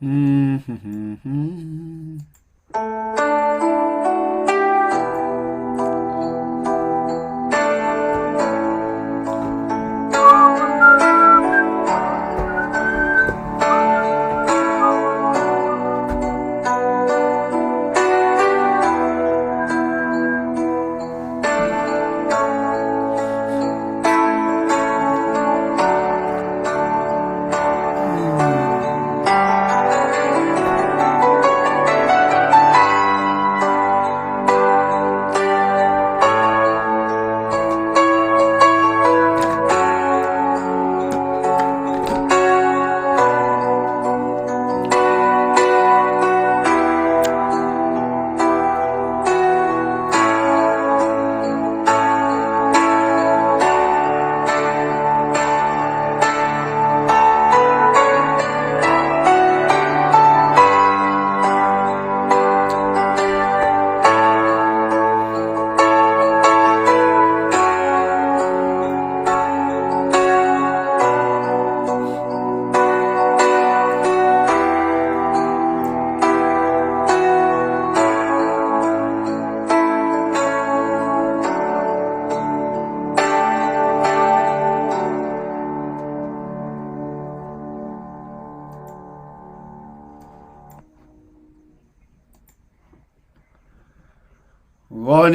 ဂီ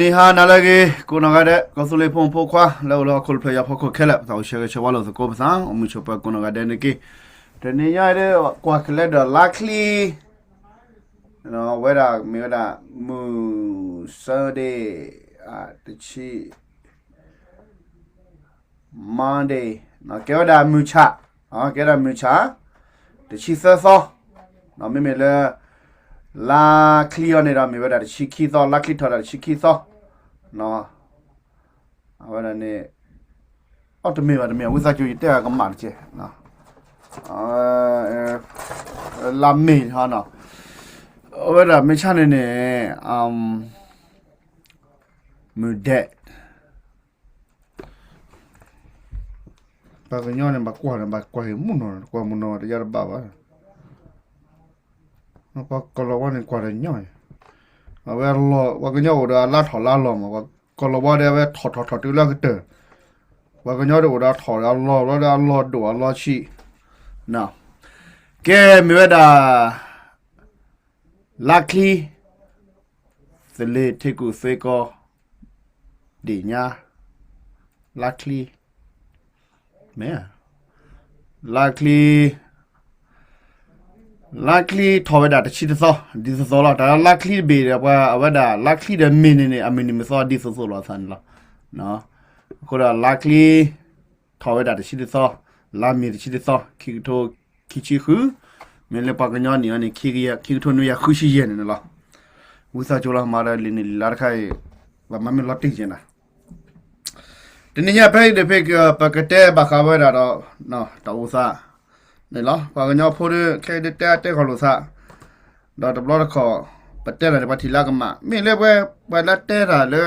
ၤနံၤဟါနၤလၢအဂ့ၤ ကိးနီၢ်ဂၤဒဲး ကီၢ်သူလ့ၤဖိမုၣ်ဖိခွါ လၢအိၣ်လၢဟီၣ်ခိၣ်တဖျၢၣ်ညါဖီခိၣ်ခဲလၢာ် ပသးအိၣ်ဆၢဂ့ၤဆၢဝါလိာ်သကိးပသး အိၣ်မုာ်ဆိးပၢၤကိးနီၢ်ဂၤဒဲးန့ၣ်တက့ၢ်. တနံၤညါအံၤဒီး ကွၢ်ကလဲၤဒီးလါချံ ဝဲဒၣ်မ့ၢ်ဝဲဒၣ် မုၢ် Sunday တဆံ Monday ကဲဝဲဒၣ်မုၢ်ဆၣ်, ကဲဝဲဒၣ်မုၢ်ဆၣ် တဆံသၢသီ, မ့မ့ၢ်လၢ လါချံအံၤန့ၣ်ဒီး မ့ၢ်ဝဲဒၣ်တဆံခံသီ, လါချံထီၣ်ဒၣ်တဆံခံသီ, အဝဲဒၣ်န့ၣ် အီ တမ့ၢ်ဘၣ်တမ့ၢ် ဝံသးစူၤ ယတဲအကမၣ်တက့ၢ်, လါမ့ၤဟီနီၤ, အဝဲဒၣ်မ့ၢ်ဆၣ်န့ၣ်န့ၣ် မုၢ်ဒဲး ပှၤကညီန့ၣ် ဘၣ်ကွၢ်န့ၣ် ဘၣ်ကွၢ်ဟ့ၣ်မုၢ်နီၤ, ကွၢ်မုၢ်နီၤတယါတဘၣ်ဘၣ်. ပှၤကီၢ်လီၤဝါန့ၣ် ကွၢ်တညီ, အဝဲလီၤ ပှၤကညီအိၣ်ဒီးအလါထီၣ်လါလီၤမး, ပှၤကီၢ်လီၤဝါဒီး အဝဲထီၣ်ထီၣ်ထီၣ်တုၤလၢအကတၢၢ်, ပှၤကညီဒီးအိၣ်ဒီးထီၣ်ဒီးအလီၤ ဘျီဒီးအလီၤဒိၣ်အလီၤဆံး, ကဲမ့ၢ်ဝဲဒၣ် လါချံ သလ့ၤထ့ကူၣ်သွ့ကီ ဒ့ၣ်ညါ လါချံ မ့ၢ် လါချံ လါချံထီၣ်ဝဲဒၣ်တဆံတသီ ဒ်သိးသိးလီၤ. တၢ်လၢလါချံတဘ့ၣ်ဒီး ပှၤအဝဲဒၣ်လါချံဒီးမ့ၢ်န့ၣ်န့ၣ် အမုၢ်နံၤမုၢ်သီဒ်သိးသိးလိာ်အသးန့ၣ်လီၤ. အဃိဒီးလါချံ ထီၣ်ဝဲဒၣ်တဆံတသီ, လါမ့ၤတဆံတသီ, ခံကထိခံဆံဃု, မ့ၢ်လၢပှၤကညီနံၣ်အံၤန့ၣ် ခံကထိနွံကယၤဃုဆံယဲၢ်န့ၣ်န့ၣ်လီၤ. ဝံသးစူၤလီၤမၤဒီးလံာ်န့ၣ်လံာ်လါတခါအံၤ ပမၤမ့ၢ်လီၤတံၢ်က့ၤနၤ, တနံၤညါဖဲအံၤဒၣ်ဖဲ ပကတဲဘၣ်ဃးဝဲဒၣ်ဒီး တၢ်အိၣ်သးန့ၣ်လီၤ. ပှၤကညီဖိဒီး ခဲအံၤဒၣ်တဲအါတဲဂီၢ်လိာ်သး ဒီးတဘျီတခီၣ် ပတဲတၢ်န့ၣ် ပှၤထံၣ်လၢအကမၣ်, မ့ၢ်လၢပှၤ ပှၤလၢတဲတၢ်လၢ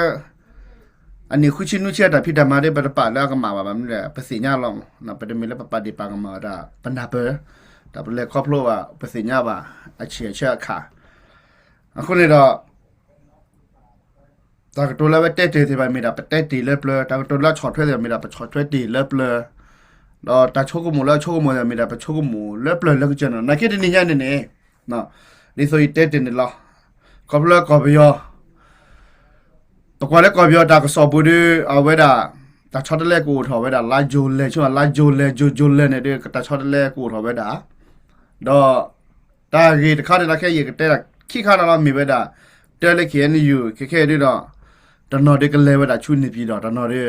အနံၣ်ဃုဆံနွံဆံအတၢ်ဖံးတၢ်မၤဒီး ပတပာ်လၢအကမၣ်ဘၣ်, ဘၣ်မနုၤလဲၣ် ပသ့ၣ်ညါလီၤမး, ပတမ့ၢ်လၢပပာ်ဒ့ၣ်ပာ်ကမၣ်တၢ် ပနၢ်ပၢၢ်, တၢ်ပလဲၤခီဖျိဘၣ် ပသ့ၣ်ညါဘၣ် အဆံးအဆၢအခါ, အဃိန့ၣ်ဒီး တၢ်ကတိၤလၢအဝဲတဲတ့ၢ်သ့ၣ်တဖၣ် မ့ၢ်ဒၣ်ပတဲတ့ၢ်လၢပျၢၤ, တၢ်ကတိၤလၢအဆီၣ်ထွဲသ့ၣ်တဖၣ် မ့ၢ်ဒၣ်ပဆီၣ်ထွဲတ့ၢ်လၢပျၢၤ, ဒီးတၢ်ဆိကမိၣ်လၢအဆိကမိၣ်သ့ၣ်တဖၣ် မ့ၢ်ဒၣ်ပဆိကမိၣ်လၢပျၢၤလၢကစၢၢ်န့ၣ်လီၤ. နာ်က့တနံၤညါန့ၣ်န့ၣ် ဒ်သိးယတဲတ့ၢ်န့ၣ်လီၤ. ခီဖျိလၢကီၢ်ပယီၤ ပကွၢ်လၢကီၢ်ပယီၤတၢ်ကစီၣ်ပူၤဒီး အဝဲဒၣ် တၢ်ဆီတလဲကအိၣ်ထီၣ်ဝဲဒၣ် လါယူၤလဲ ဆိလါယူၤလဲ ယူၤ ယူၤလဲန့ၣ်ဒီး တၢ်ဆီတလဲကအိၣ်ထီၣ်ဝဲဒၣ်, ဒီး တၢ်ဂ့ၢ်တခါန့ၣ်လီၤ ခဲအံၤယကတဲဒၣ်ခံခါန့ၣ်လီၤ မ့ၢ်ဝဲဒၣ် တၢ်လၢ ခ့ၣ်အဲၣ်ယူၣ် ခဲခဲအံၤဒီး တနီၤဒီးကလဲၤဝဲဒၣ်ဆူန့ၣ်ပၠံၣ်ဒီး တနီၤဒီး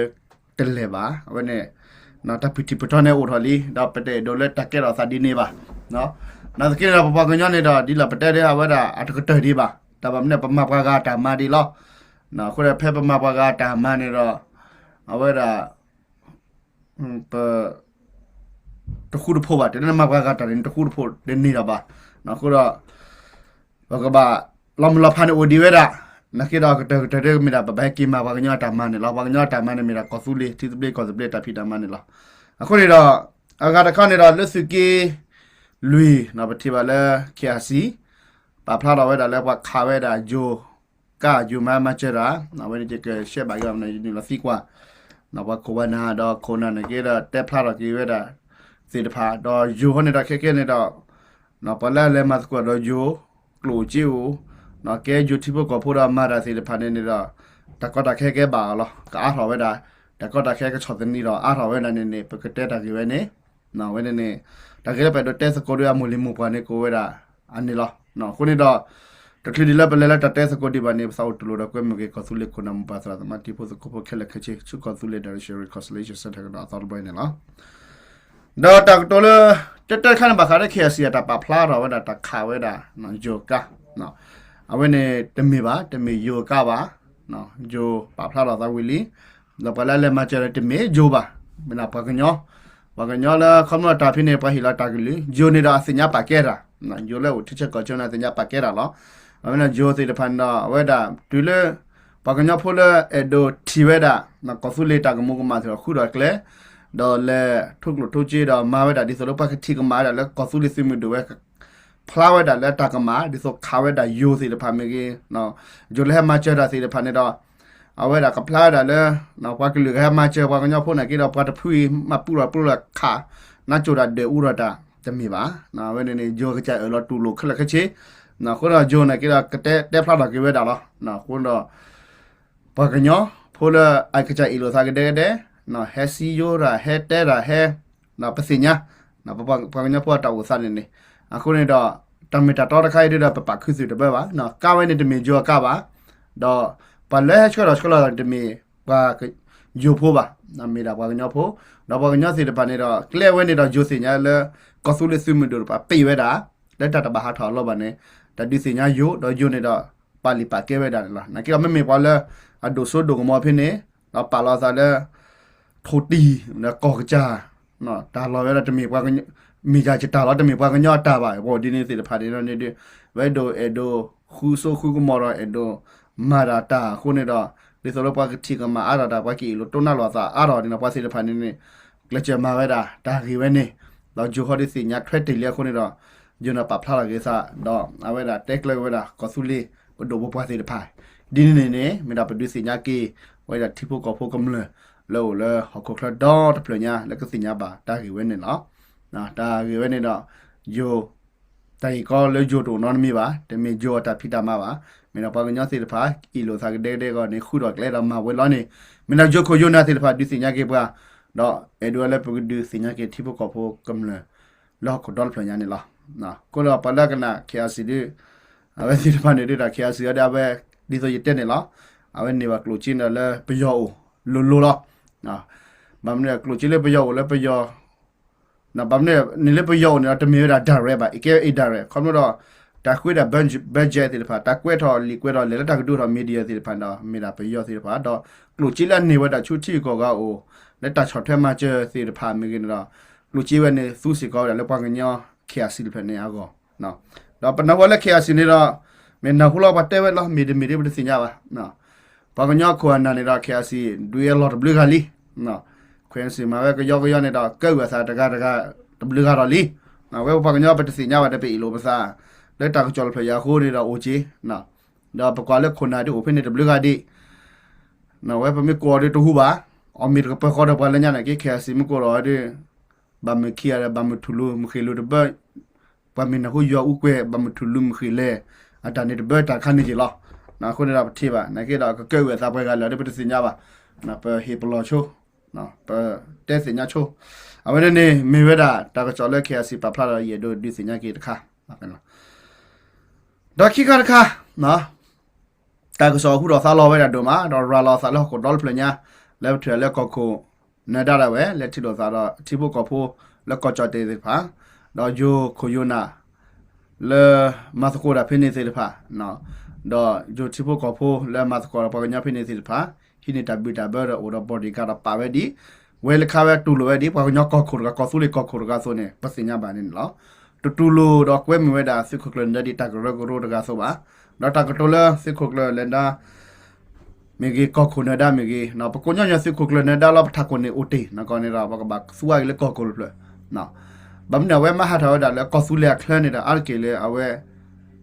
တလဲၤဘၣ်. အဝဲန့ၣ် တၢ်ဖုၣ်ထံၣ်ဖုၣ်တီန့ၣ်အိၣ်ထီၣ်လံ ဒီးပတအဲၣ်ဒိးလၢတၢ်ကဲထီၣ်သးဒ်န့ၣ်ဘၣ်. နာ်သက့န့ၣ်ဒီး ပပှၤကညီန့ၣ်ဒီး ဒ်လၢပတဲဒ်အဝဲဒၣ်အတကတၢၢ်ဒံးဘၣ်. တၢ်ဘၣ်မနုၤ ပမၤပှၤဂၤအတၢ်မၤဒံးလီၤ. အဃိဒီးဖဲပမၤပှၤဂၤအတၢ်မၤန့ၣ်ဒီး အဝဲဒၣ် ပ တဃူတဖိးဘၣ်, တၢ်လၢနမၤပှၤဂၤတၢ်န့ၣ် တဃူတဖိးတန့ၢ်လၢၤဘၣ်. အဃိဒီး ပကဘၣ် လီၤမုၢ်လီၤဖးန့ၣ်အိၣ်ဒံးဝဲဒၣ်, နာ်သက့ဒီးကတၢၢ်ကတၢၢ်ဒီးမ့ၢ်ဒၣ် ပဘၣ်ဟဲက့ၤမၤပှၤကညီအတၢ်မၤန့ၣ်လီၤ. ပှၤကညီအတၢ်မၤန့ၣ်မ့ၢ်ဒၣ်ကီၢ်သူလ့ၤ ထံသဘျ့ကီၢ်သဘျ့တၢ်ဖံးတၢ်မၤန့ၣ်လီၤ. အဃိန့ၣ်ဒီး အဂၤတခါန့ၣ်ဒီးလၢသုးက့ ပ လွံၢ် ပထံၣ်ဘၣ်လၢ KIC ပာ်ဖျါထီၣ်ဝဲဒၣ်လၢပှၤခးဝဲဒၣ်ယိၤကါ ယိၤမၤမၤစၢၤတၢ် အဝဲန့ၣ်ယကရှဲဘၣ်က့ၤအီၤန့ၣ် ယနုာ်လီၤသံကွၢ် ပှၤခိၣ်ပှၤနၢ်ဒီးခိၣ်နၢ်န့ၣ်က့ဒီး တဲဖျါထီၣ်က့ၤဝဲဒၣ်သ့ၣ်တဖၣ် ဒီးယိၤဟီန့ၣ်ဒီးခဲကဲန့ၣ်ဒီး ပှၤလၢအလဲၤမၤသကိးဒီးယိၤ ကျိၣ်စ့အိၣ် ကဲယိၤထံဖိကီၢ်ဖိဒီးမၤတၢ်သ့ၣ်တဖၣ်န့ၣ်န့ၣ်ဒီး တၢ်ကီတၢ်ခဲကဲဘၣ်အီၤလီၤ. ကအါထီၣ်ဝဲဒၣ် တၢ်ကီတၢ်ခဲကဆီၣ်သနံးဒီးအါထီၣ်ဝဲဒၣ်န့ၣ်န့ၣ် ပကတဲတၢ်ဂ့ၢ်ဝဲန့ၣ် ဝဲန့ၣ်န့ၣ် တၢ်ဂ့ၢ်လၢပအဲၣ်ဒိးတဲသကိးဒီးအမိၢ်လံၤမိၢ်ပှၢ်န့ၣ် ကအိၣ်ဝဲဒၣ်အန့ၣ်လီၤ. အဃိန့ၣ်ဒီး တချုးဒံးလၢပလဲၤလၢတၢ်တဲသကိးဒံးဘၣ်န့ၣ် ပသးအိၣ်တူၢ်လိာ်ဒီးကွဲမုာ်က့ၤ ကီၢ်သူလ့ၤခိၣ်နၢ်မိၢ်ပၢ်သရၣ်သမါတံၤဖိသကိးဖိခဲလၢာ်ခဲဆ့ ဆူကီၢ်သူလ့ၤ Direction Reconciliation Centre ကဒီးအသီတဘျီအံၤန့ၣ်လီၤ. ဒီးတၢ်ကတိၤလၢ တၢတၢတခါန့ၣ် ဘၣ်ဃးလၢ KIC အတၢ်ပာ်ဖျါထီၣ်ဝဲဒၣ်တၢ်ခးဝဲဒၣ် ယိၤကါ အဝဲန့ၣ်တမ့ၢ်ဘၣ်, တမ့ၢ်ယိၤကါဘၣ်. ယိၤပာ်ဖျါထီၣ်သးဝံၤလံ, ဒီးပှၤလၢအလဲၤမၤစၢၤန့ၣ် တမ့ၢ်ယိၤဘၣ်, မ့ၢ်ဒၣ်ပှၤကညီ, ပှၤကညီလၢခီဖျိတၢ်ဖဲန့ၣ် ပှၤဟ့ၣ်လီၤတၢ်ကလုၢ်, ယိၤန့ၣ်ဒီးအသ့ၣ်ညါပာ်ကဲတၢ်, ယိၤလၢအိၣ်ထံဆၢကီၢ်ဆၢန့ၣ် အသ့ၣ်ညါပာ်ကဲတၢ်လီၤ. အဝဲန့ၣ်ယိၤသ့ၣ်တဖၣ်န့ၣ်ဒီး အဝဲဒၣ်တုၤလၢ ပှၤကညီဖိလၢအဲၣ်ဒိးထံၣ်ဝဲဒၣ် ကီၢ်သူလ့ၤတၢ်ကမူၤကမၣ်သ့ၣ်ဒီး ဃုထီၣ်ကျဲ, ဒီးလဲၤထိၣ်ကျိၣ်ထိၣ်စ့ဒီးမၤဝဲဒၣ်ဒ်သိးလၢပှၤကထံၣ်ကမၣ်ဝဲဒၣ်လၢကီၢ်သူလ့ၤသုးမုၢ်ဒိၣ်ဝဲ ဖျါဝဲဒၣ်လၢတၢ်ကမၣ် ဒ်သိးခးဝဲဒၣ်ယိၤသ့ၣ်တဖၣ်မ့ၢ်ဂ့ၤ, ယိၤလၢဟဲမၤစၢၤတၢ်သ့ၣ်တဖၣ်န့ၣ်ဒီး အဝဲဒၣ်ကဖျါဝဲဒၣ်လၢ ပှၤကလုာ်ကဟဲမၤစၢၤပှၤကညီဖိန့ၣ်က့ဒီး ပှၤတဖုအံၤမၤပူၤထီၣ်ပူၤထီၣ်ခး နါစိၤတၢ်ဒၢးအူထီၣ်တၢ် တမ့ၢ်ဘၣ်. အဝဲန့ၣ်န့ၣ် ယိၤကစၢ်အၢၣ်လီၤတူၢ်လိာ်ခဲလၢာ်ခဲဆ့, အဃိဒီးယိၤန့ၣ်က့ဒီး ကတဲတဲဖျါထီၣ်က့ၤဝဲဒၣ်လီၤ. အဃိဒီး ပှၤကညီဖိလၢအကစၢ်အ့ၣ်လိာ်သးကဒဲကဒဲ, ဟဲစံယိၤတၢ် ဟဲတဲတၢ် ဟဲ ပသ့ၣ်ညါ ပှၤကညီဖိအတၢ်အိၣ်သးန့ၣ်န့ၣ်, အဃိန့ၣ်ဒီး တၢ်မ့ၢ်တၢ်တီတခါအံၤဒ်ဒီး ပပာ်ခူသူၣ်တဘၣ်ဘၣ်, ကါဝဲန့ၣ် တမ့ၢ်ယိၤအကါဘၣ်, ဒီးပှၤလၢဟဲဆှၢထီၣ်ဆှၢလီၤတၢ်န့ၣ် တမ့ၢ်ပှၤယိၤဖိဘၣ်, မ့ၢ်ဒၣ်ပှၤကညီဖိ, ဒီးပှၤကညီသ့ၣ်တဖၣ်န့ၣ်ဒီး ကျဲဝဲန့ၣ်ဒီး ယိၤသ့ၣ်ညါလၢ ကီၢ်သူလ့ၤသုးမုၢ်ဒိၣ်တဖၣ်ပ့ၢ်ဝဲဒၣ် လၢတၢ်တဘၣ်ဟးထီၣ်အလီၢ်ဘၣ်န့ၣ် တၢ်ဒုးသ့ၣ်ညါယိၤ ဒီးယိၤန့ၣ်ဒီး ပာ်လုၢ်ပာ်ကဲဝဲဒၣ်န့ၣ်လီၤ. နာ်က့ဒီး မ့မ့ၢ်ပှၤလၢအဒိၣ်စိဒိၣ်ကမီၤဖဲန့ၣ် ဒီးပာ်လီၤသးလၢ ထိၣ်တံၢ် ဒီးကီၢ်ကစၢ် တၢ်လီၢ်ဝဲဒၣ်တမ့ၢ်ပှၤကညီ မ့ၢ်ယၤကတၢ်လီၤ တမ့ၢ်ပှၤကညီအတၢ်ဘၣ် ပှၤဒ်န့ၣ်သ့ၣ်တဖၣ်န့ၣ်ဒီးန့ၣ်ဒီး ဝဲဒိးအဲၣ်ဒိးဃုဆိဃုကမီၤဒီးအဲၣ်ဒိးမၤတၢ်တၢ်အဃိန့ၣ်ဒီး ဒ်သိးလၢပှၤကထံၣ်ကမၣ်အါထီၣ်တၢ် ပှၤကအ့ၣ်လိာ်တိၢ်နါလိာ်သးအါထီၣ်န့ၣ်ဒီး ပှၤသ့ၣ်တဖၣ်န့ၣ်န့ၣ် ကျဲးစၢးမၤဝဲဒၣ်တၢ်ဂ့ၢ်ဝဲန့ၣ် ဒီးယိၤဟီဒုးသ့ၣ်ညါထွဲတ့ၢ်လံအဃိန့ၣ်ဒီး ယိၤန့ၣ်ပာ်ဖျါထီၣ်က့ၤသး ဒီးအဝဲဒၣ်တဲကျၢၤဝဲဒၣ်ကီၢ်သူလ့ၤပဒိၣ်ပပှၢ်သ့ၣ်တဖၣ် ဒ်န့ၣ်န့ၣ်န့ၣ် မ့ၢ်ဒၣ်ပဒုးသ့ၣ်ညါက့ၤ ဝဲဒၣ်ထံဖိကီၢ်ဖိကမျၢၢ် လၢအိၣ်လၢဟီၣ်ခိၣ်ချၢဒီတဖျၢၣ်ညါ လၢကသ့ၣ်ညါဘၣ်တၢ်ဂ့ၢ်ဝဲန့ၣ်လီၤ. တၢ်ဂ့ၢ်ဝဲန့ၣ်ဒီး ယိၤ တၢ်ဂ့ၢ်ကီလၢယိၤတအိၣ်နီတမံၤဘၣ်, တမ့ၢ်ယိၤအတၢ်ဖံးတၢ်မၤဘၣ်, မ့ၢ်ဒၣ်ပှၤကညီသ့ၣ်တဖၣ် အ့ၣ်လိာ်သးကဒဲကဒဲအဂီၢ်န့ၣ် ဃုထီၣ်ကျဲဒီးမၤဝဲလီၤန့ၣ် မ့ၢ်ဒၣ်ယိၤခိၣ်ယိၤနၢ်သ့ၣ်တဖၣ် ဒုးသ့ၣ်ညါက့ၤပှၤ ဒီးအဲၣ်ဒိးလၢပကဒုးသ့ၣ်ညါက့ၤထံဖိကီၢ်ဖိကမျၢၢ် လၢဟီၣ်ခိၣ်ဒီတဖျၢၣ်ညါန့ၣ်လီၤ. အဃိဒီးပှၤလၢကနၣ် KIC ဒုး အဝဲသ့ၣ်တဖၣ်န့ၣ်ဒုးဒီး KIC အီၤဒီးအဝဲ ဒ်သိးယတဲန့ၣ်လီၤ. အဝဲန့ၢ်ဘၣ်ကျိၣ်စ့န့ၣ်လၢပယီၤအိၣ်လိၤလိၤလီၤ. ဘၣ်မနုၤကျိၣ်စ့လၢပယီၤအိၣ်လၢပယီၤ ဘၣ်မနုၤန့ၣ်လၢပယီၤအိၣ်န့ၣ်ဒီး တမ့ၢ်ဝဲဒၣ် direct ဘၣ်, အကဲ indirect ခီဖျိဒီး တၢ်ဃ့ဝဲဒၣ် budget သ့ၣ်တဖၣ် တၢ်ကွဲးထီၣ်လံာ်ကွဲးထီၣ်လဲၣ်လၢတၢ်ကဒုးထီၣ် media သ့ၣ်တဖၣ်ဒီး မ့ၢ်ဒၣ်ပယီၤသ့ၣ်တဖၣ် ဒီးကျိၣ်စ့လၢအန့ၢ်ဝဲဒၣ်ဆူထံဂုၤကီၢ်ဂၤအအိၣ် လၢတၢ်ဆီၣ်ထွဲမၤစၢၤသ့ၣ်တဖၣ်မ့ၢ်ဂ့ၤန့ၣ်ဒီး ကျိၣ်စ့ဝဲန့ၣ် သူစ့ၢ်ကီးဝဲဒၣ်လၢပှၤကညီ KIC တဖျၢၣ်န့ၣ်အဂီၢ် ဒီးပနၢ်ဟူလၢ KIC န့ၣ်ဒီး မ့ၢ်နၢ်ဟူလီၤပှၤတဲဝဲလီၤ မ့ၢ်တမ့ၢ်ဒ်ပတသ့ၣ်ညါဘၣ်. ပှၤကညီခိၣ်အနၢ်န့ၣ်ဒီး KIC ဒုးအလီၢ်တဘျုးဂၤလံ. ခွဲးစ့ၢ်မၤဝဲကယီကယီန့ၣ်ဒီး ကဲဝံၤအသးတဂၤတဂၤတဘျုးဂၤဒီးလံ. အဝဲပပှၤကညီပတသ့ၣ်ညါဘၣ်ဒီး ပအ့ၣ်လိာ်ပသး လၢတၢ်ကစီၣ်တဖျၢၣ်အံၤအဃိန့ၣ်ဒီးအိၣ်က့ၤ ဒီးပကွၢ်လၢခိၣ်နၢ်ဒုးအိၣ်ဖဲန့ၣ်တဘျုးဂၤဒံး ဝဲပမ့ၢ်ကိးအီၤဒုးတဟူဘၣ်. အီၣ်မ့ၢ်တကပၢၤဃီဒီးပှၤလၢညါန့ၣ်က့ KIC မ့ၢ်ကိးဒီးဒုး ဘၣ်မုာ်ခံဂၤဒီး ဘၣ်မုာ်ထူၣ်လူၤမုၢ်ဃ့ၢ်လူၤတဘၢ ပှၤမ့ၢ်နၢ်ဟူယွၤအူကွဲး ဘၣ်မုာ်ထူၣ်လူၤမုၢ်ဃ့ၢ်လဲၣ် အတၢ်န့ၣ်တဘၢတၢ်တခါန့ၣ်က့ၤလီၤ. အဃိန့ၣ်ဒီးပထံၣ်ဘၣ် နာ်က့ဒီးကကဲဝံၤအသးပှၤဂၤလၢာ်ဒီးပတသ့ၣ်ညါဘၣ်. ပဟ့ၣ်ပလီၢ်ဆိ ပတဲသ့ၣ်ညါဆိ အဝဲန့ၣ်န့ၣ် မ့ၢ်ဝဲဒၣ်တၢ်ကစီၣ်လၢ KIC ပာ်ဖျါဒီးယအဲၣ်ဒိးဒုးသ့ၣ်ညါက့ၤတခါ ဒီးခံခါတခါ တၢ်ကစီၣ်ဟူထီၣ်သါလီၤဝဲဒၣ်ဒိၣ်မး ဒီးရၤလီၤသးလၢဟီၣ်ခိၣ်ဒီတဖျၢၣ်ညါ လၢပထံၣ်လၢကီၢ်ခိၣ်နၢၤဒါဒၣ်ဝဲ လဲၤထံၣ်လိာ်သးဒီးထံဖိကီၢ်ဖိလၢကီၢ်ကၠီၣ်တဲၣ်သ့ၣ်တဖၣ် ဒီးယိၤခိၣ်ယိၤနၢ် လၢမၤသကိးတၢ်ဖဲန့ၣ်သ့ၣ်တဖၣ် ဒီးယိၤထံဖိကီၢ်ဖိလၢမၤသကိးဒီးပှၤကညီဖဲန့ၣ်သ့ၣ်တဖၣ် ဟံးန့ၢ်တၢ်ဘျုးတၢ်ဘၢဒီးအိၣ်ဒီး bodyguard ဒီးပာ်ဝဲဒ် ဝဲလၢခါဝဲတူၢ်လိာ်ဝဲဒ် ပှၤကညီကီၢ်ခိၣ်တဂၤ ကီၢ်သူလ့ၤကီၢ်ခိၣ်တဂၤအသိးန့ၣ် ပသ့ၣ်ညါဘၣ်န့ၣ်န့ၣ်လီၤ. တတူၢ်လိာ်ဒီးကွဲမုာ်ဝဲဒၣ်သုးခိၣ်ကျၢၢ်နၢၤဒါဒ်တၢ်ကရၢကရိတဂၤအသိးဘၣ်. ဒီးတၢ်ကတိၤလၢသုးခိၣ်ကျၢၢ်နၢၤဒါ မ့ၢ်ဂ့ၤ ကီၢ်ခိၣ်နၢၤဒါမ့ၢ်ဂ့ၤ ပကိးညီညီသုးခိၣ်ကျၢၢ်နၢၤဒါလီၤ ပထးခိၣ်န့ၣ်အိၣ်တ့ၢ် နကီၢ်န့ၣ်ဒီး ပကဘၣ်သူဝဲက့ၤလၢကီၢ်ခိၣ်တဖျၢၣ် ဘၣ်မနုၤအဝဲမၤဟးထီၣ်ဝဲဒၣ်လၢကီၢ်သူလ့ၤအချၢန့ၣ်ဒီး အါတက့ၢ်လၢအဝဲ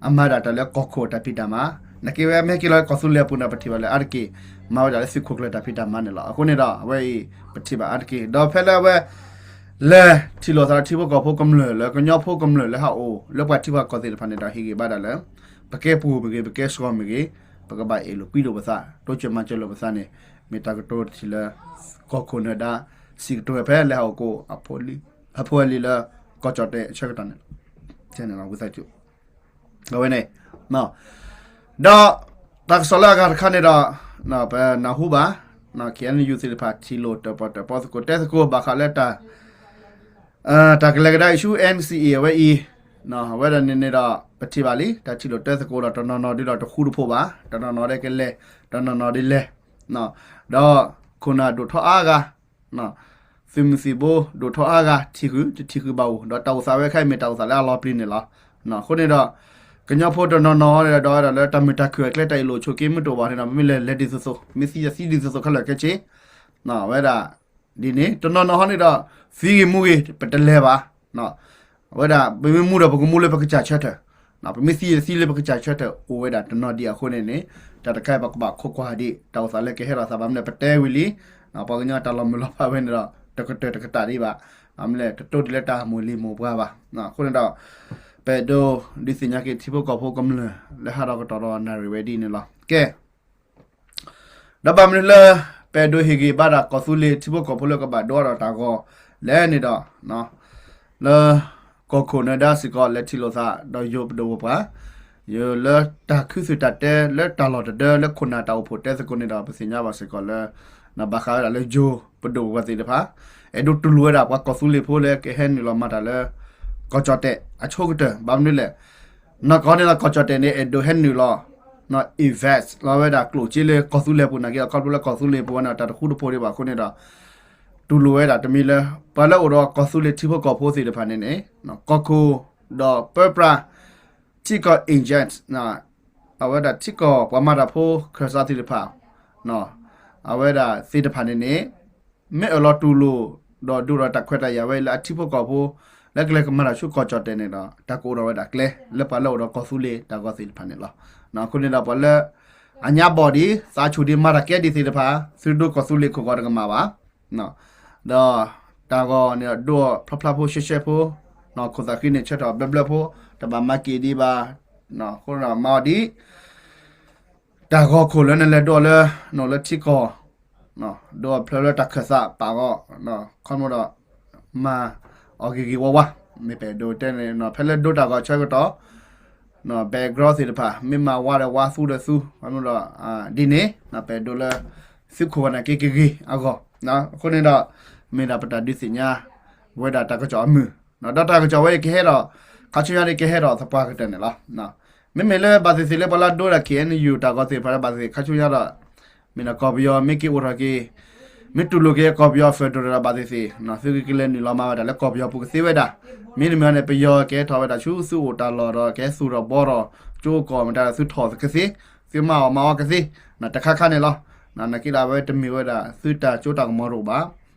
အမၤဒၣ်တၢ်လၢကီၢ်ခိၣ်တၢ်ဖံးတၢ်မၤ, နာ်က့ဝဲမ့ၢ်ဟဲက့ၤလီၤကီၢ်သူလ့ၤအပူၤန့ၣ် ပထံၣ်ဘၣ်လၢအါတက့ၢ် မၤဝဲဒၣ်လၢသုးခိၣ်ကျၢၢ်တၢ်ဖံးတၢ်မၤန့ၣ်လီၤ. အဃိန့ၣ်ဒီး အဝဲအံၤ ပထံၣ်ဘၣ်အါတက့ၢ် ဒီးဖဲလၢအဝဲ လဲၤထံၣ်လိာ်သးဒီးထံဖိကီၢ်ဖိကမျၢၢ်လၢကညီဖိကမျၢၢ်လၢဟးအိၣ်လၢပှၤထံပှၤကီၢ်သ့ၣ်တဖၣ်န့ၣ်ဒီး ဟ့ၣ်ဂံၢ်ဘါဒၣ်လၢ ပကဲပူၤမ့ၢ်ဂ့ၤ ပကဲစှီၤမ့ၢ်ဂ့ၤ ပကဘၣ်အဲၣ်လိာ်ကွံလိာ်ပသး တိစၢၤမၤစၢၤလိာ်ပသးန့ၣ် မ့ၢ်တၢ်ကတိၤတထံၣ်လၢ ကီၢ်ခိၣ်နၢၤဒါ စံးကတိၤဝဲဖဲလၢဟးအိၣ်ကိး အဖိအလံၤလၢ ကီၢ်ကၠီၣ်တဲၣ်အဆၢကတီၢ်န့ၣ်လီၤ. ဝံသးစူၤ အဝဲန့ၣ် ဒီးတၢ်ကစီၣ်လၢအဂၤတခါန့ၣ်ဒီး ပနၢ်ဟူဘၣ် KNU သ့ၣ်တဖၣ် ထံၣ်လိာ်တၢၣ်ပီၣ်တၢၣ်ပီသကိးတဲသကိး ဘၣ်ဃးလၢတၢ် တၢ်ကလဲၤကဒါ issue NCA အဝဲအံၤ အဝဲဒၣ်န့ၣ်န့ၣ်ဒီး ပထံၣ်ဘၣ်လံ တၢ်ထံၣ်လိာ်တဲသကိးဒီး တနီၤနီၤဒ်ဒီးတဃူတဖိးဘၣ်, တနီၤနီၤဒ်ကလဲၤ, တနီၤနီၤဒ်လဲၤ, ဒီးခိၣ်နၢ်ဒိၣ်ထီၣ်အါဂၤ သုးမုၢ်သံၣ်ဘိဒိၣ်ထီၣ်အါဂၤ ထံၣ်ဃုာ် တထံၣ်ဃုာ်ဘၣ်အိၣ် ဒီးတၢ်အိၣ်သးဝဲခဲအံၤမ့ၢ်တၢ်အိၣ်သးလၢအလီၤပျံၤန့ၣ်လီၤ. အဃိန့ၣ်ဒီး ကညီဖိတနီၤနီၤန့ၣ်ဒီးဝဲဒၣ်လၢတၢ်မုာ်တၢ်ခုၣ်အကျဲ တၢ်အ့ၣ်လိာ်ဆိးက့မ့ၢ်တအိၣ်ဘၣ်န့ၣ်ဒီး ပမ့ၢ်လဲၤလဲၤဒ်သိးသိး မ့ၢ်သံယသံဒ်သိးသိးခဲလၢာ်ခဲဆ့ အဝဲဒၣ် ဒ်န့ၣ် တနီၤနီၤဟီန့ၣ်ဒီး သံဂ့ၤမူဂ့ၤ ပတလဲၤဘၣ် အဝဲဒၣ် ပမ့ၢ်မူဒီးပကမူလၢပကစၢ်ဆၢထၢၣ်, ပမ့ၢ်သံယသံလၢပကစၢ်ဆၢထၢၣ် အိၣ်ဝဲဒၣ်တနီၤဒံးအဃိန့ၣ်န့ၣ် တၢ်တခါအံၤပကဘၣ်ခိးကွၢ်ဒံး တၢ်အိၣ်သးလၢကဟဲထီၣ်သးဘၣ်မနုၤလဲၣ် ပတဲဝံၤလံ ပှၤကညီတၢ်လီၤမုၢ်လီၤဖးဝဲန့ၣ်ဒီး တကတၢၢ်တကတၢၢ်ဒံးဘၣ်, မနုၤလဲၣ်တတိၢ်ဒံးလၢတၢ်မိၢ်လံၤမိၢ်ပှၢ်ဘၣ်. အဃိန့ၣ်ဒီး ပအဲၣ်ဒိးဒုးသ့ၣ်ညါက့ၤထံဖိကီၢ်ဖိကမျၢၢ် လၢဟးထီၣ်ကတီၢ်ဒီးနၣ်ရံၣ်ဝဲဒ်န့ၣ်လီၤ. ကဲ ဒီးဘၣ်မနုၤလၢ ပအဲၣ်ဒိးဟ့ၣ်ဂံၢ်ဘါဒၣ်ကီၢ်သူလ့ၤထံဖိကီၢ်ဖိလၢကဘၣ်ဒိအါထီၣ်တၢ်ဂီၤလဲၣ်န့ၣ်ဒီး လၢကီၢ်ခိၣ်နၢၤဒါစ့ၢ်ကီး လဲၤထံၣ်လိာ်သးဒီးယိၤပဒိၣ်ပပှၢ် ယိၤလၢတၢ်ခုသုးတၢ်တဲလၢတၢ်လီၢ်တဒၢလၢခိၣ်နၢ်တၢ်အိၣ်ဖှိၣ်တဲသကိးန့ၣ်ဒီး ပသ့ၣ်ညါဘၣ်စ့ၢ်ကီးလၢ ဘၣ်ဃးဝဲဒၣ်လၢယိၤပဒိၣ်ပပှၢ်သ့ၣ်တဖၣ် အဲၣ်ဒိးတူၢ်လိာ်ဝဲဒၣ်ပှၤကီၢ်သူလ့ၤဖိလၢကဟဲနုာ်လီၤမၤတၢ်လၢ ကီၢ်ကၠီၣ်တဲၣ်အဆိကတၢၢ် ဘၣ်မနုၤလဲၣ် နီၢ်ကီၢ်န့ၣ်ဒီးကီၢ်ကၠီၣ်တဲၣ်န့ၣ် အဲၣ်ဒိးဟဲနုာ်လီၤ invest လီၤဝဲဒၣ်ကျိၣ်စ့လၢကီၢ်သူလ့ၤပူၤနာ်က့ဒီး ခီဖျိလၢကီၢ်သူလ့ၤပူၤဝဲန့ၣ် တၢ်တဃူတဖိးဒံးဘၣ်အဃိန့ၣ်ဒီး တူၢ်လိာ်ဝဲဒၣ်တမံၤလၢ ပှၤလၢအိၣ်ဒီးကီၢ်သူလ့ၤထံဖိကီၢ်ဖိသ့ၣ်တဖၣ်န့ၣ်န့ၣ် ကီၢ်ခိၣ်ဒီးပၢပြး ထံကီၢ် agent အဝဲဒၣ်ထံကီၢ်ပှၤမၤတၢ်ဖိခၢၣ်စးသ့ၣ်တဖၣ် အဝဲဒၣ်သ့ၣ်တဖၣ်န့ၣ်န့ၣ် မ့ၢ်အၢၣ်လီၤတူၢ်လိာ် ဒီးဒိဒီးတၢ်ခွဲးတၢ်ယာ်ဝဲလၢအထံဖိကီၢ်ဖိ လၢကလဲၤကမၤတၢ်ဆူကီၢ်ကၠီၣ်တဲၣ်န့ၣ်ဒီး တၢ်ကအိၣ်ထီၣ်ဝဲဒၣ်ကျဲ လၢပှၤလၢအိၣ်ဒီးကီၢ်သူလ့ၤတၢ်ဂီၤသ့ၣ်တဖၣ်န့ၣ်လီၤ. အဃိန့ၣ်ဒီးပှၤလၢ အညါဘီၣ်ဒံး သးဆူၣ်ဒံးမၤတၢ်ကဲဒံးသ့ၣ်တဖၣ် သုဒိကီၢ်သူလ့ၤခိၣ်ဂီၤတကမၣ်ဘၣ် ဒီးတၢ်ဂီၤန့ၣ်ဒီးဒိဖျါဖျါဖိရှဲရှဲဖိ ခိၣ်သးဃံန့ၣ်ဆၢထီၣ်ဘျၢဘျၢဖိ တဘၣ်မၤက့ၤဒံးဘၣ် အဃိဒီးမၤအီၤဒ် တၢ်ဂီၤခိၣ်လၢနလဲၤဒိလၢ နအိၣ်လၢထံကီၢ် ဒိဖျၢလၢတၢ်ခၢၣ်သးပာ်ဂီၢ် ခီဖျိဒီး မၤအီၤဂ့ၤဂ့ၤဝါဝါ မ့ၢ်ပအဲၣ်ဒိးတဲန့ၣ် ဖဲလၢဒိတၢ်ဂီၤဆၢကတီၢ် background သ့ၣ်တဖၣ် မ့ၢ်မၤဝါဒီးဝါ သူဒီးသူ ခီဖျိဒီး ဒ်န့ၣ် ပအဲၣ်ဒိးလၢသုးခိၣ်ဝဲန့ၣ်က့ၤကဂ့ၤအဂီၢ် အဃိန့ၣ်ဒီး မ့ၢ်ဒၣ်ပတၢ်ဒုးသ့ၣ်ညါ ဝဲဒၣ်တၢ်ကစီၣ်အမုာ် ဒီးတၢ်ကစီၣ်ဝဲအံၤကဟဲဒီး ခါဆူညါဒ်ကဟဲဒီးသပှၢ်ကတၢၢ်န့ၣ်လီၤ. မ့မ့ၢ်လၢဘၣ်သ့ၣ်သ့ၣ်လၢပှၤလၢဒိဒၣ် KNU တၢ်ဂီၤသ့ၣ်တဖၣ်လၢဘၣ်သ့ၣ်သ့ၣ် ခါဆူညါဒီး မ့ၢ်ဒၣ်ကီၢ်ပယီၤ မ့ၢ်က့ၤအိၣ်ထီၣ်က့ၤ မ့ၢ်တူၢ်လိာ်က့ၤကီၢ်ပယီၤ federal ဒီးဘၣ်သ့ၣ်သ့ၣ် သုကကလဲၤနုာ်လီၤမၤဝဲဒၣ်လၢကီၢ်ပယီၤပူၤကသ့ဝဲဒၣ်. မ့တမ့ၢ်န့ၣ် ပယီၤကဟဲထီၣ်ဝဲဒၣ်ဆူသုအိၣ်တၢ်လီၢ်ဒီး ကဟဲသူၣ်ထီၣ်ဘှီထီၣ် ကၠိကီၢ်မတၤဒီးသုထီၣ်ကသ့ သုမၤအီၣ်မၤအီကသ့ တခါခါန့ၣ်လီၤ. နာ်က့ဒီးအဝဲတမ့ၢ်ဝဲဒၣ်သုတၢ်စိတၢ်ကမီၤတအိၣ်ဘၣ်.